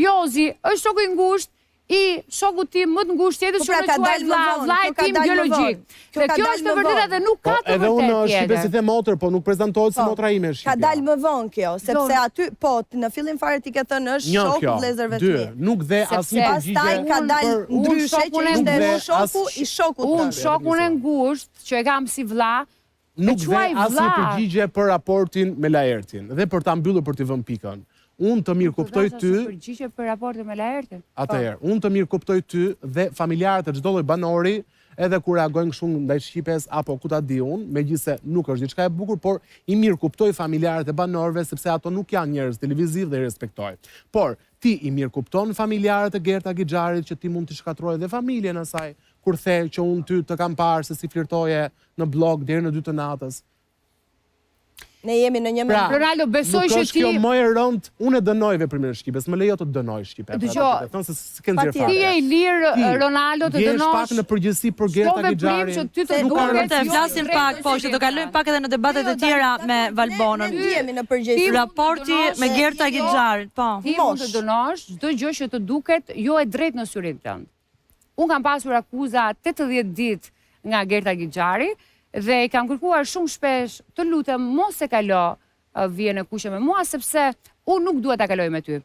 Jozi është shoku i ngushtë i shokut tim më të ngushtë tjetër po që pra, unë e quaj vlla, vllai tim biologjik. Dhe kjo është e vërteta dhe nuk ka po, të vërtetë tjetër. Edhe unë Shqipes i them motër, po nuk prezantohet si po, motra ime Shqipja. Ka dalë më vonë kjo, sepse aty, po, në fillim fare ti ke thënë është shoku vëllezërve të mi. Nuk dhe asnjë përgjigje. Pastaj ka dalë ndryshe që ishte shoku i shokut tënd. Unë shokun e ngushtë që e kam si vlla, Nuk dhe asnjë përgjigje për raportin me Laertin dhe për ta mbyllur për t'i vënë pikën. Unë të mirëkuptoj ty. Përgjigje për raportin me Laertin. Atëherë, unë të mirëkuptoj ty dhe familjarët e çdo lloj banori, edhe kur reagojnë kështu ndaj Shqipes apo ku ta di unë, megjithëse nuk është diçka e bukur, por i mirëkuptoj familjarët e banorëve sepse ato nuk janë njerëz televizivë dhe i respektoj. Por, ti i mirëkupton familjarët e Gerta Gixharit që ti mund t'i shkatërroje dhe familjen e saj kur the që unë ty të kam parë se si flirtoje në bllok deri në 2 të natës. Ne jemi në një pra, Ronaldo, besoj që ti Nuk është kjo më e rëndë, unë e dënoj veprimin e Shqipes, më lejo të dënoj Shqipe. Dëgjo, të thënë se s'ke nxjerr fare. Ti je i lirë Ronaldo të dënosh. Ti pak në përgjithësi për Gerta Gixharin. Që ty të duket të flasim pak, po që të kalojmë pak edhe në debatet e tjera me Valbonën. Ne jemi në përgjithësi. Raporti me Gerta Gixharin, po. Ti mund të dënosh çdo gjë që të duket jo e drejtë në syrin tënd. Unë kam pasur akuza 80 ditë nga Gerta Gixhari dhe i kam kërkuar shumë shpesh të lutem mos e kalo vijën e kuqe me mua sepse unë nuk dua ta kaloj me ty.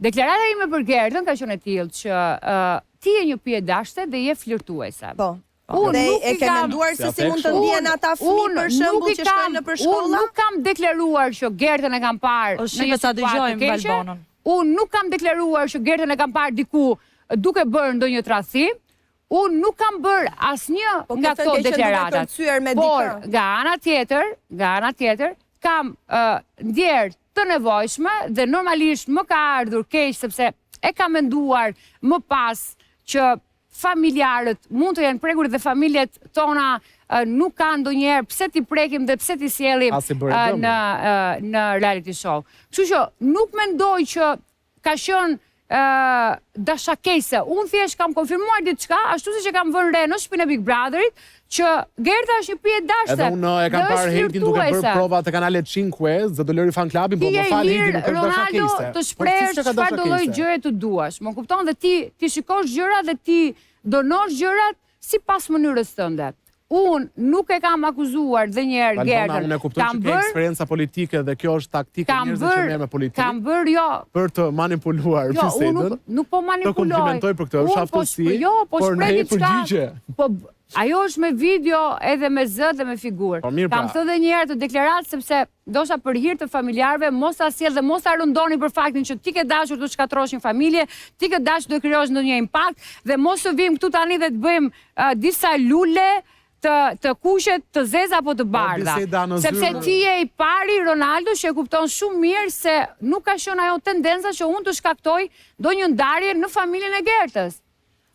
Deklarata ime për Gertën ka qenë e tillë që uh, ti je një pijedashëse dhe je flirtuese. Po. Unë dhe nuk e ke menduar se si mund të ndihen ata fëmijë për shembull që shkojnë nëpër shkolla? Unë nuk kam deklaruar që Gertën e kam parë në një situatë të keqe. Unë nuk kam deklaruar që Gertën e kam parë diku duke bërë ndonjë tradhti. Unë nuk kam bërë asnjë po, nga këto deklaratat. Por nga ana tjetër, nga ana tjetër, kam uh, ndjerë të nevojshme dhe normalisht më ka ardhur keq sepse e kam menduar më pas që familjarët mund të jenë prekur dhe familjet tona nuk kanë ndonjëherë pse t'i prekim dhe pse t'i sjellim në në reality show. Kështu që nuk mendoj që ka qenë dashakeqëse. Unë thjesht kam konfirmuar diçka, ashtu siç e kam vënë re në shtëpinë e Big Brotherit, që Gerta është një pijedashëse. Edhe unë e kam parë Heidin duke bërë prova te Canale 5, se do lëri fan clubin, po më fal Heidi nuk është dashakeqëse. Të shprehësh çfarë do lloj gjëje të duash. Më kupton dhe ti ti shikosh gjërat dhe ti dënosh gjërat sipas mënyrës tënde. Unë nuk e kam akuzuar dhe një herë Gertën. Valbona, unë e kuptoj që ke eksperienca politike dhe kjo është taktikë e njerëzve që merren me politikë. Kam bërë jo. Për të manipuluar jo, bisedën. Jo, unë nuk, nuk po manipuloj. Të komplimentoj për këtë, është po aftësi. Jo, po shpreh diçka. Po ajo është me video edhe me zë dhe me figurë. Po mirë pra. Kam thënë dhe një herë atë deklaratë sepse ndoshta për hir të familjarëve mos ta sjell dhe mos ta rëndoni për faktin që ti ke dashur të shkatërrosh një familje, ti ke dashur të krijosh ndonjë impakt dhe mos të vijmë këtu tani dhe të bëjmë uh, disa lule të të kuqe, të zeza apo të po, bardha. Sepse ti je i pari Ronaldo që e kupton shumë mirë se nuk ka qenë ajo tendenca që unë të shkaktoj ndonjë ndarje në familjen e Gertës.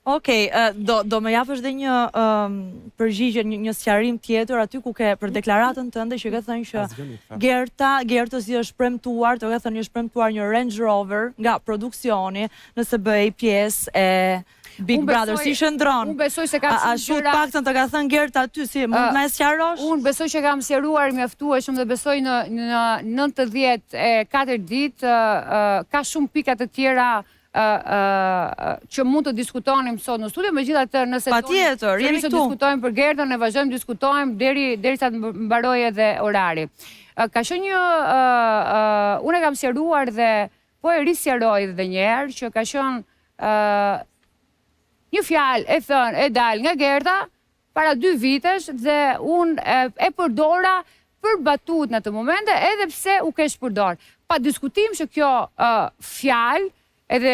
Okej, do do më japësh dhe një ëm përgjigje, një, një sqarim tjetër aty ku ke për deklaratën tënde që ke thënë që Gerta, Gertës i është premtuar, të ke thënë i është premtuar një Range Rover nga produksioni nëse bëhej pjesë e Big Brother, si qëndron? Unë besoj se ka shumë Ashtu të paktën të ka thënë Gerta aty, si mund të na e sqarosh? Unë besoj që kam sqaruar mjaftueshëm dhe besoj në në 94 ditë ka shumë pika të tjera që mund të diskutonim sot në studio, megjithatë nëse Patjetër, jemi këtu. Diskutojmë për Gertën, ne vazhdojmë diskutojmë deri derisa të mbarojë edhe orari. Ka qenë një unë e kam sqaruar dhe po e risqaroj edhe një herë që ka qenë një fjalë e thënë e dalë nga Gerta para dy vitesh dhe unë e, e përdora për batutë në atë moment edhe pse u keqpërdor. Pa diskutim që kjo uh, fjalë edhe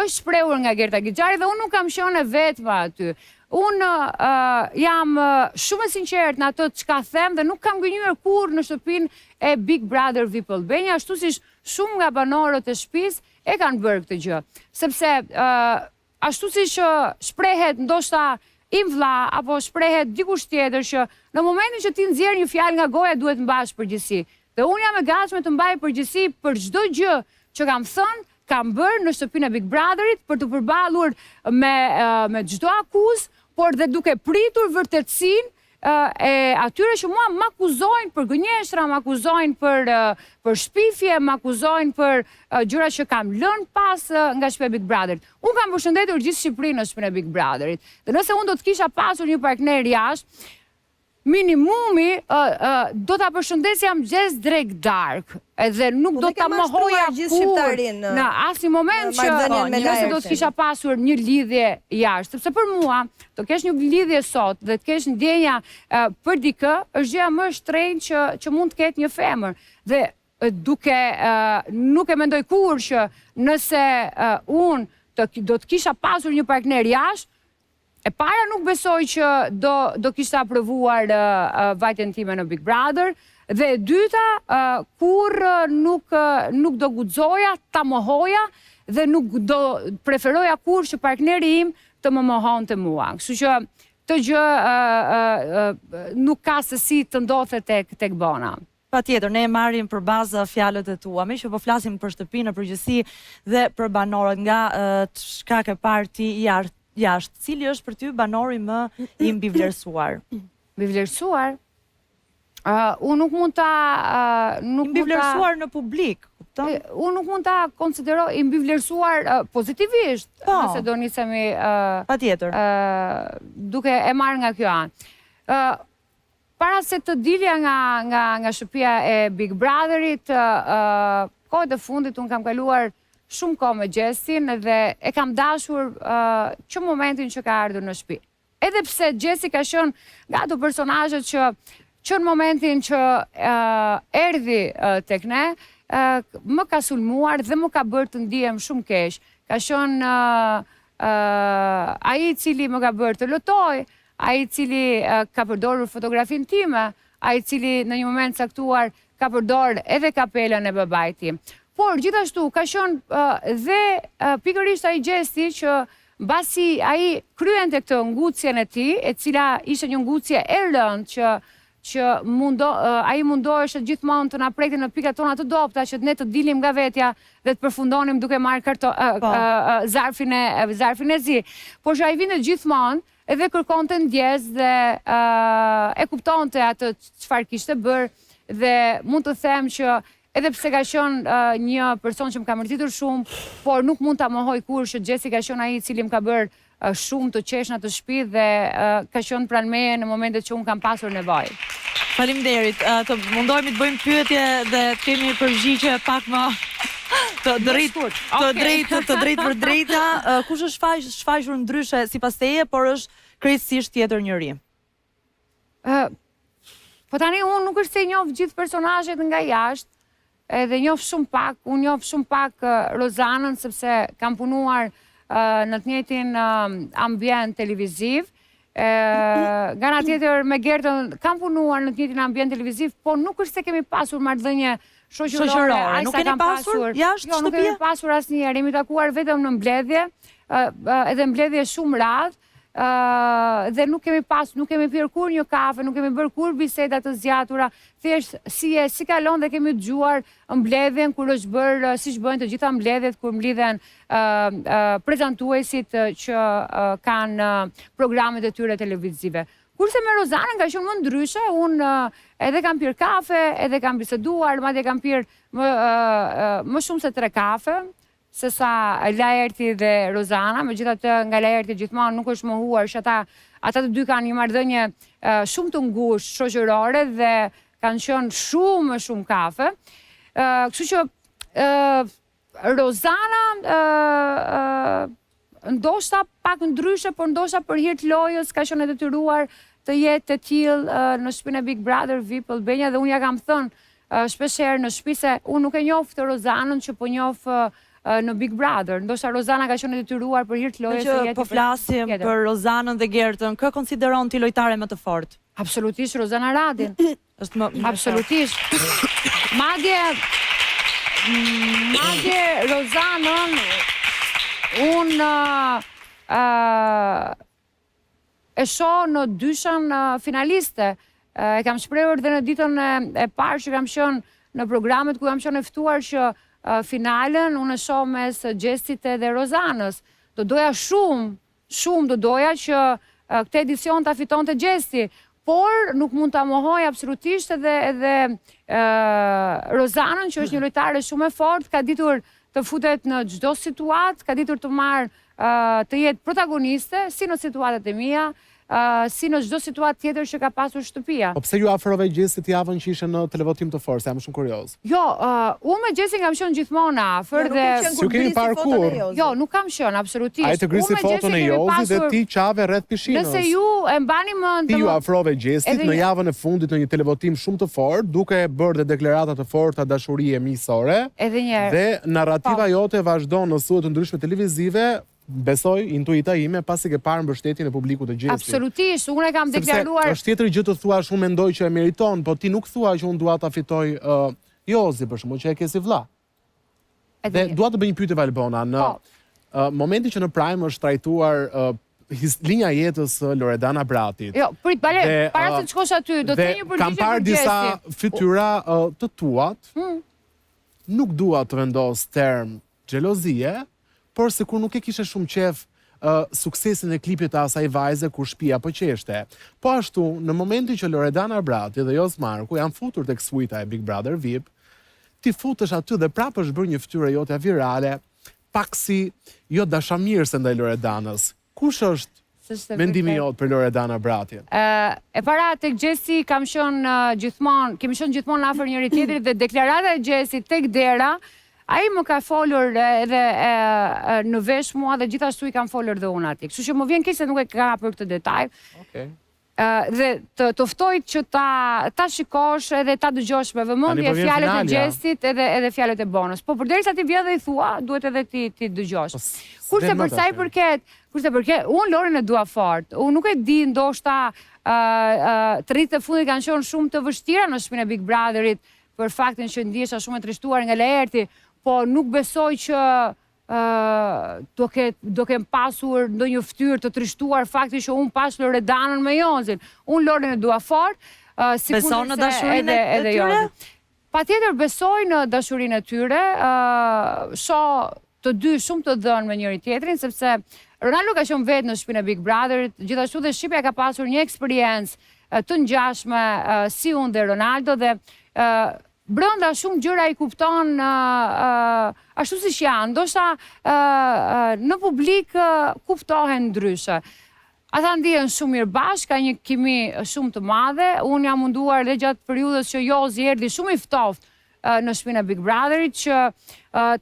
është shprehur nga Gerta Gixhari dhe unë nuk kam qenë e vetme aty. Unë uh, jam shumë e sinqertë në atë çka them dhe nuk kam gënjyer kurrë në shtëpinë e Big Brother VIP Albania, ashtu siç shumë nga banorët e shtëpisë e kanë bërë këtë gjë. Sepse uh, Ashtu siç shprehet ndoshta im vlla apo shprehet dikush tjetër që në momentin që ti nxjerr një fjalë nga goja duhet të mbash përgjegjësi. Dhe unë jam e gatshme të mbaj përgjegjësi për çdo gjë që kam thënë, kam bërë në shtëpinë e Big Brotherit për t'u përballur me me çdo akuzë, por dhe duke pritur vërtetësinë e atyre që mua më akuzojnë për gënjeshtra, më akuzojnë për për shpifje, më akuzojnë për gjëra që kam lënë pas nga shtëpia e Big Brotherit. Unë kam përshëndetur gjithë Shqipërinë në shtëpinë e Big Brotherit. Dhe nëse unë do të kisha pasur një partner jashtë, minimumi do ta përshëndesja mëngjes drekë darkë. Edhe nuk po do ta mohoja kurrë në asnjë moment që po, nëse do të kisha pasur një lidhje jashtë, sepse për mua të kesh një lidhje sot dhe të kesh ndjenja për dikë është gjëja më e shtrenjtë që që mund të ketë një femër. Dhe duke nuk e mendoj kurrë që nëse unë të, do të kisha pasur një partner jashtë, E para nuk besoj që do do kishte aprovuar vajtjen time në Big Brother dhe e dyta kurrë nuk nuk do guxoja ta mohoja dhe nuk do preferoja kurrë që partneri im të më mohonte mua. Kështu që këtë gjë nuk ka se si të ndodhte tek tek Bona. Patjetër, ne e marrim për bazë fjalët e tua. Meqë po flasim për shtëpinë në përgjithësi dhe për banorët nga çka ke parë ti jashtë, cili është për ty banori më i mbivlerësuar? Mbivlerësuar? Uh, unë nuk mund ta uh, nuk mbivlerësuar në publik, kupton? Unë nuk mund ta konsideroj i mbivlerësuar uh, pozitivisht, po. nëse do nisemi uh, patjetër. Uh, duke e marrë nga kjo anë. Uh, Para se të dilja nga nga nga shtëpia e Big Brotherit, ë kohët e fundit unë kam kaluar shumë kohë me Gjestin dhe e kam dashur ë që momentin që ka ardhur në shtëpi. Edhe pse Gjesti ka qenë nga ato personazhet që që në momentin që ë erdhi tek ne, ë më ka sulmuar dhe më ka bërë të ndihem shumë keq. Ka qenë ë ai i cili më ka bërë të lotoj, ai i cili ka përdorur fotografinë time, ai i cili në një moment të caktuar ka përdorur edhe kapelën e babait tim. Por gjithashtu ka qenë dhe pikërisht ai Gjesti që mbasi ai kryente këtë ngucjen e tij, e cila ishte një ngucje e rëndë që që mundo, ai mundohej gjithmonë të na prekte në pikat tona të dobëta që ne të dilim nga vetja dhe të përfundonim duke marrë karto, po. zarfin e zarfin e zi. Por që ai vinte gjithmonë edhe kërkonte ndjesë dhe e kuptonte atë çfarë kishte bërë dhe mund të them që edhe pse ka qenë një person që më ka mërzitur shumë, por nuk mund ta mohoj kurrë që Gjesti ka qenë ai i cili më ka bërë shumë të qesh në atë shtëpi dhe ka qenë pranë meje në momentet që unë kam pasur nevojë. Faleminderit. Të mundohemi të bëjmë pyetje dhe të kemi përgjigje pak më të drejtë, të drejtë, të drejtpërdrejta. Kush është shfaq, shfaqur ndryshe sipas teje, por është krejtësisht tjetër njeri? Ë Po tani unë nuk është se i njoh gjithë personazhet nga jashtë, edhe njoh shumë pak, unë njoh shumë pak Rozanën sepse kam punuar në të njëjtin ambient televiziv. Ë nga ana tjetër me Gertën kam punuar në të njëjtin ambient televiziv, po nuk është se kemi pasur marrëdhënie shoqërore, shoqërore. Nuk keni pasur jashtë jo, nuk kemi pasur asnjëherë, jemi takuar vetëm në mbledhje, edhe mbledhje shumë rrallë. Dhe nuk kemi pas, nuk kemi pirë kurrë një kafe, nuk kemi bërë kurrë biseda të zgjatura, thjesht si je, si kalon dhe kemi dëgjuar mbledhjen kur është bërë, siç bëhen të gjitha mbledhjet kur mblidhen prezantuesit që kanë programet e tyre televizive. Kurse me Rozanën ka qenë më ndryshe, unë edhe kam pirë kafe, edhe kam biseduar, madje kam pirë më më shumë se tre kafe, se sa Laerti dhe Rozana, megjithatë nga Laerti gjithmonë nuk është mohuar që ata ata të dy kanë një marrëdhënie shumë të ngushtë shoqërore dhe kanë qenë shumë e shumë kafe. Kështu që Rozana ndoshta pak ndryshe, por ndoshta për hir të lojës ka qenë e detyruar të jetë e tillë në shtëpinë e Big Brother VIP Albania dhe unë ia kam thënë shpesh herë në shtëpi se unë nuk e njoh këtë Rozanën që po njoh në Big Brother. Ndoshta Rozana ka qenë e detyruar për hir të lojës të jetë. Po flasim për Rozanën dhe Gertën, kë konsideron ti lojtare më të fortë? Absolutisht Rozana Radin. Është më Absolutisht. Madje madje Rozanën unë ë e shoh në dyshen finaliste. E kam shprehur dhe në ditën e, e parë që kam qenë në programet ku kam qenë e ftuar që finalen unë e shoh mes Gjestit edhe Rozanës. Do doja shumë Shumë do doja që këtë edicion ta fitonte Gjesti, por nuk mund ta mohoj absolutisht edhe edhe Rozanën që është një lojtare shumë e fortë, ka ditur të futet në çdo situatë, ka ditur të marrë të jetë protagoniste, si në situatat e mia, si në çdo situatë tjetër që ka pasur shtëpia. Po pse iu afrove Gjestit javën që ishe në televotim të fortë, se jam shumë kurioz. Jo, unë me Gjestin kam qenë gjithmonë afër jo, dhe s'ju kemi parë kurrë. Jo, nuk kam qenë absolutisht. Ai të grisi foton e Jozit dhe ti qave rreth pishinës. Nëse ju e mbani mend, ti iu afrove Gjestit në javën e fundit në një televotim shumë të fortë, duke bërë dhe deklarata të forta dashurie miqësore. Edhe një herë. Dhe narrativa po. jote vazhdon në studio të ndryshme televizive, Besoj, intuita ime, pasi ke parë mbështetjen e publikut të Gjestit. Absolutisht, unë e kam deklaruar. Sepse është tjetër gjë të thuash unë mendoj që e meriton, po ti nuk thua që unë dua ta fitoj uh, Jozi për shembull, që e ke si vëlla. Dhe dua të bëj një pyetje Valbona, në po. uh, momentin që në Prime është trajtuar uh, his, linja e jetës së Loredana Bratit. Jo, prit, pale, dhe, para se të shkosh aty, do të them një përgjigje Kam parë disa fytyra uh, të tuat. Hmm. Nuk dua të vendos term xhelozie, por sikur nuk e kishe shumë qejf suksesin e klipit të asaj vajze kur shpia po qeshte. Po ashtu, në momentin që Loredana Brati dhe Joz Marku janë futur tek suita e Big Brother VIP, ti futesh aty dhe prapë është bërë një fytyrë e jotja virale, pak si jo dashamirëse ndaj Loredanës. Kush është mendimi jot për Loredana Bratin? E para tek Gjesti kam qenë gjithmonë, kemi qenë gjithmonë afër njëri tjetrit dhe deklarata e Gjestit tek dera, ai më ka folur edhe në vesh mua dhe gjithashtu i kam folur dhe unë atij. Kështu që më vjen keq se nuk e ka për këtë detaj. Okej. Dhe të, të ftoj që ta ta shikosh edhe ta dëgjosh me vëmendje po fjalët e Gjestit edhe edhe fjalët e Bonës. Po përderisa ti vjen dhe i thua, duhet edhe ti t'i dëgjosh. Po, kurse për sa i përket, kurse përket, unë Lorin e dua fort. Unë nuk e di, ndoshta ë ë tre ditët e fundit kanë qenë shumë të vështira në shtëpinë e Big Brotherit për faktin që ndihesha shumë e trishtuar nga Laerti, po nuk besoj që do ke do kem pasur ndonjë fytyrë të trishtuar fakti që unë pashë Loredanën me Jozin. Unë Lorin e dua fort, uh, Beson në dashurinë edhe, edhe e tyre? Patjetër besoj në dashurinë e tyre, uh, shoh të dy shumë të dhënë me njëri tjetrin sepse Ronaldo ka qenë vetë në shtëpinë e Big Brotherit, gjithashtu dhe Shqipja ka pasur një eksperiencë të ngjashme si unë dhe Ronaldo dhe Brenda shumë gjëra i kupton ashtu siç janë, ndoshta në publik kuptohen ndryshe. Ata ndihen shumë mirë bashkë, ka një kimi shumë të madhe. Unë jam munduar dhe gjatë periudhës që Jozi erdhi shumë i ftohtë në shtëpinë e Big Brotherit që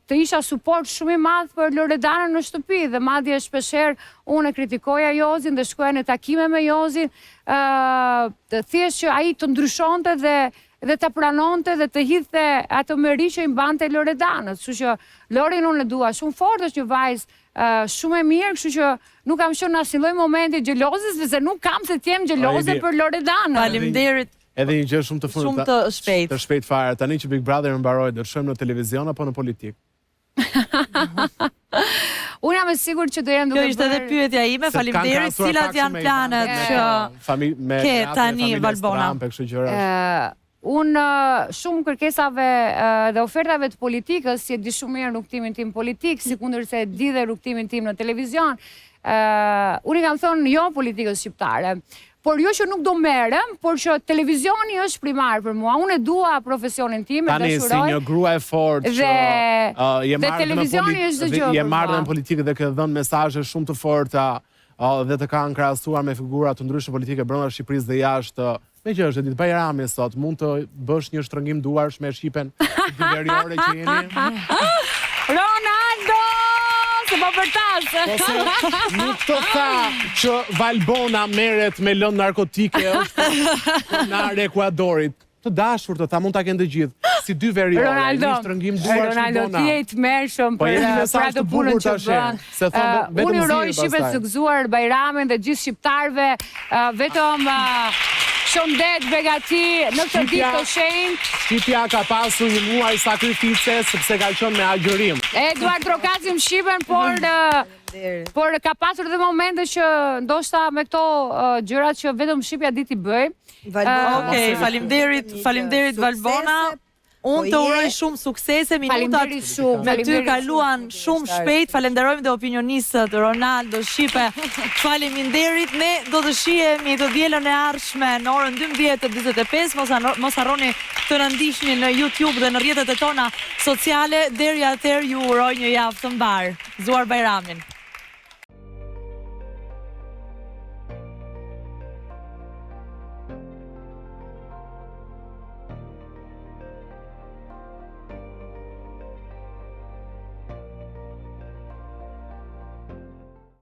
të isha suport shumë i madh për Loredanën në shtëpi dhe madje shpeshherë unë e kritikoja Jozin dhe shkoja në takime me Jozin, ë thjesht që ai të ndryshonte dhe dhe ta pranonte dhe të hidhte atë mëri që i mbante Loredanës. Kështu që Lorin unë e dua shumë fort, është një vajzë shumë e mirë, kështu që nuk kam qenë në asnjë lloj momenti xheloze, sepse nuk kam se të jem xheloze për Loredanën. Faleminderit. Edhe një gjë shumë të fundit. Shumë të shpejtë. Të shpejtë fare. Tani që Big Brother mbaroi, do të shohim në televizion apo në politikë? Unë jam e. jam e sigurt që do jem duke bërë. Kjo ishte edhe pyetja ime, faleminderit. Cilat janë planet që ke tani Valbona? Unë shumë kërkesave dhe ofertave të politikës, si e di shumë mirë rrugëtimin tim politik, sikundër se e di dhe rrugëtimin tim në televizion, unë i kam thënë jo politikës shqiptare. Por jo që nuk do merrem, por që televizioni është primar për mua. Unë e dua profesionin tim, e dashuroj. Tani si një grua e fortë që je marrë në politikë, je marrë në politikë dhe ke dhënë mesazhe shumë të forta dhe të kanë krahasuar me figura të ndryshme politike brenda Shqipërisë dhe jashtë, Meqë është ditë Bajrami sot, mund të bësh një shtrëngim duarsh me Shqipen dy veriore që jeni? Ronaldo! Se po bërtas! Po se nuk të tha që Valbona merret me lëndë narkotike është pronare e Ekuadorit. Të dashur të tha, mund ta kenë të gjithë. Si dy veriore, Ronaldo, një shtrëngim duarsh Ronaldo, Valbona. ti je i tmerrshëm Po për jep një për mesazh atë të punën bukur që tash, bën. se thonë Ë, vetëm Unë uroj zihen Shqipes pastaj. të gëzuar Bajramin dhe gjithë shqiptarëve, ë, vetëm ë, shëndet, begati në këtë ditë të shenjtë. Shqipja ka pasur një muaj sakrifice sepse ka qenë me agjërim. E duartrokasim Shqipen, por ë, por ka pasur edhe momente që ndoshta me këto ë, gjërat që vetëm Shqipja di t'i bëjë. Valbona, Okej, faleminderit, faleminderit Valbona. Unë Po të uroj shumë suksese, minutat Faleminderit shumë, me ty faleminderit kaluan shumë shpejt. Falenderojmë dhe opinionistët Ronaldo, Shqipe. Faleminderit. Ne do të shihemi të dielën e ardhshme në orën 12:45. Mos mos harroni të na ndiqni në YouTube dhe në rrjetet e tona sociale. Deri atëherë ju uroj një javë të mbarë. Gëzuar Bajramin.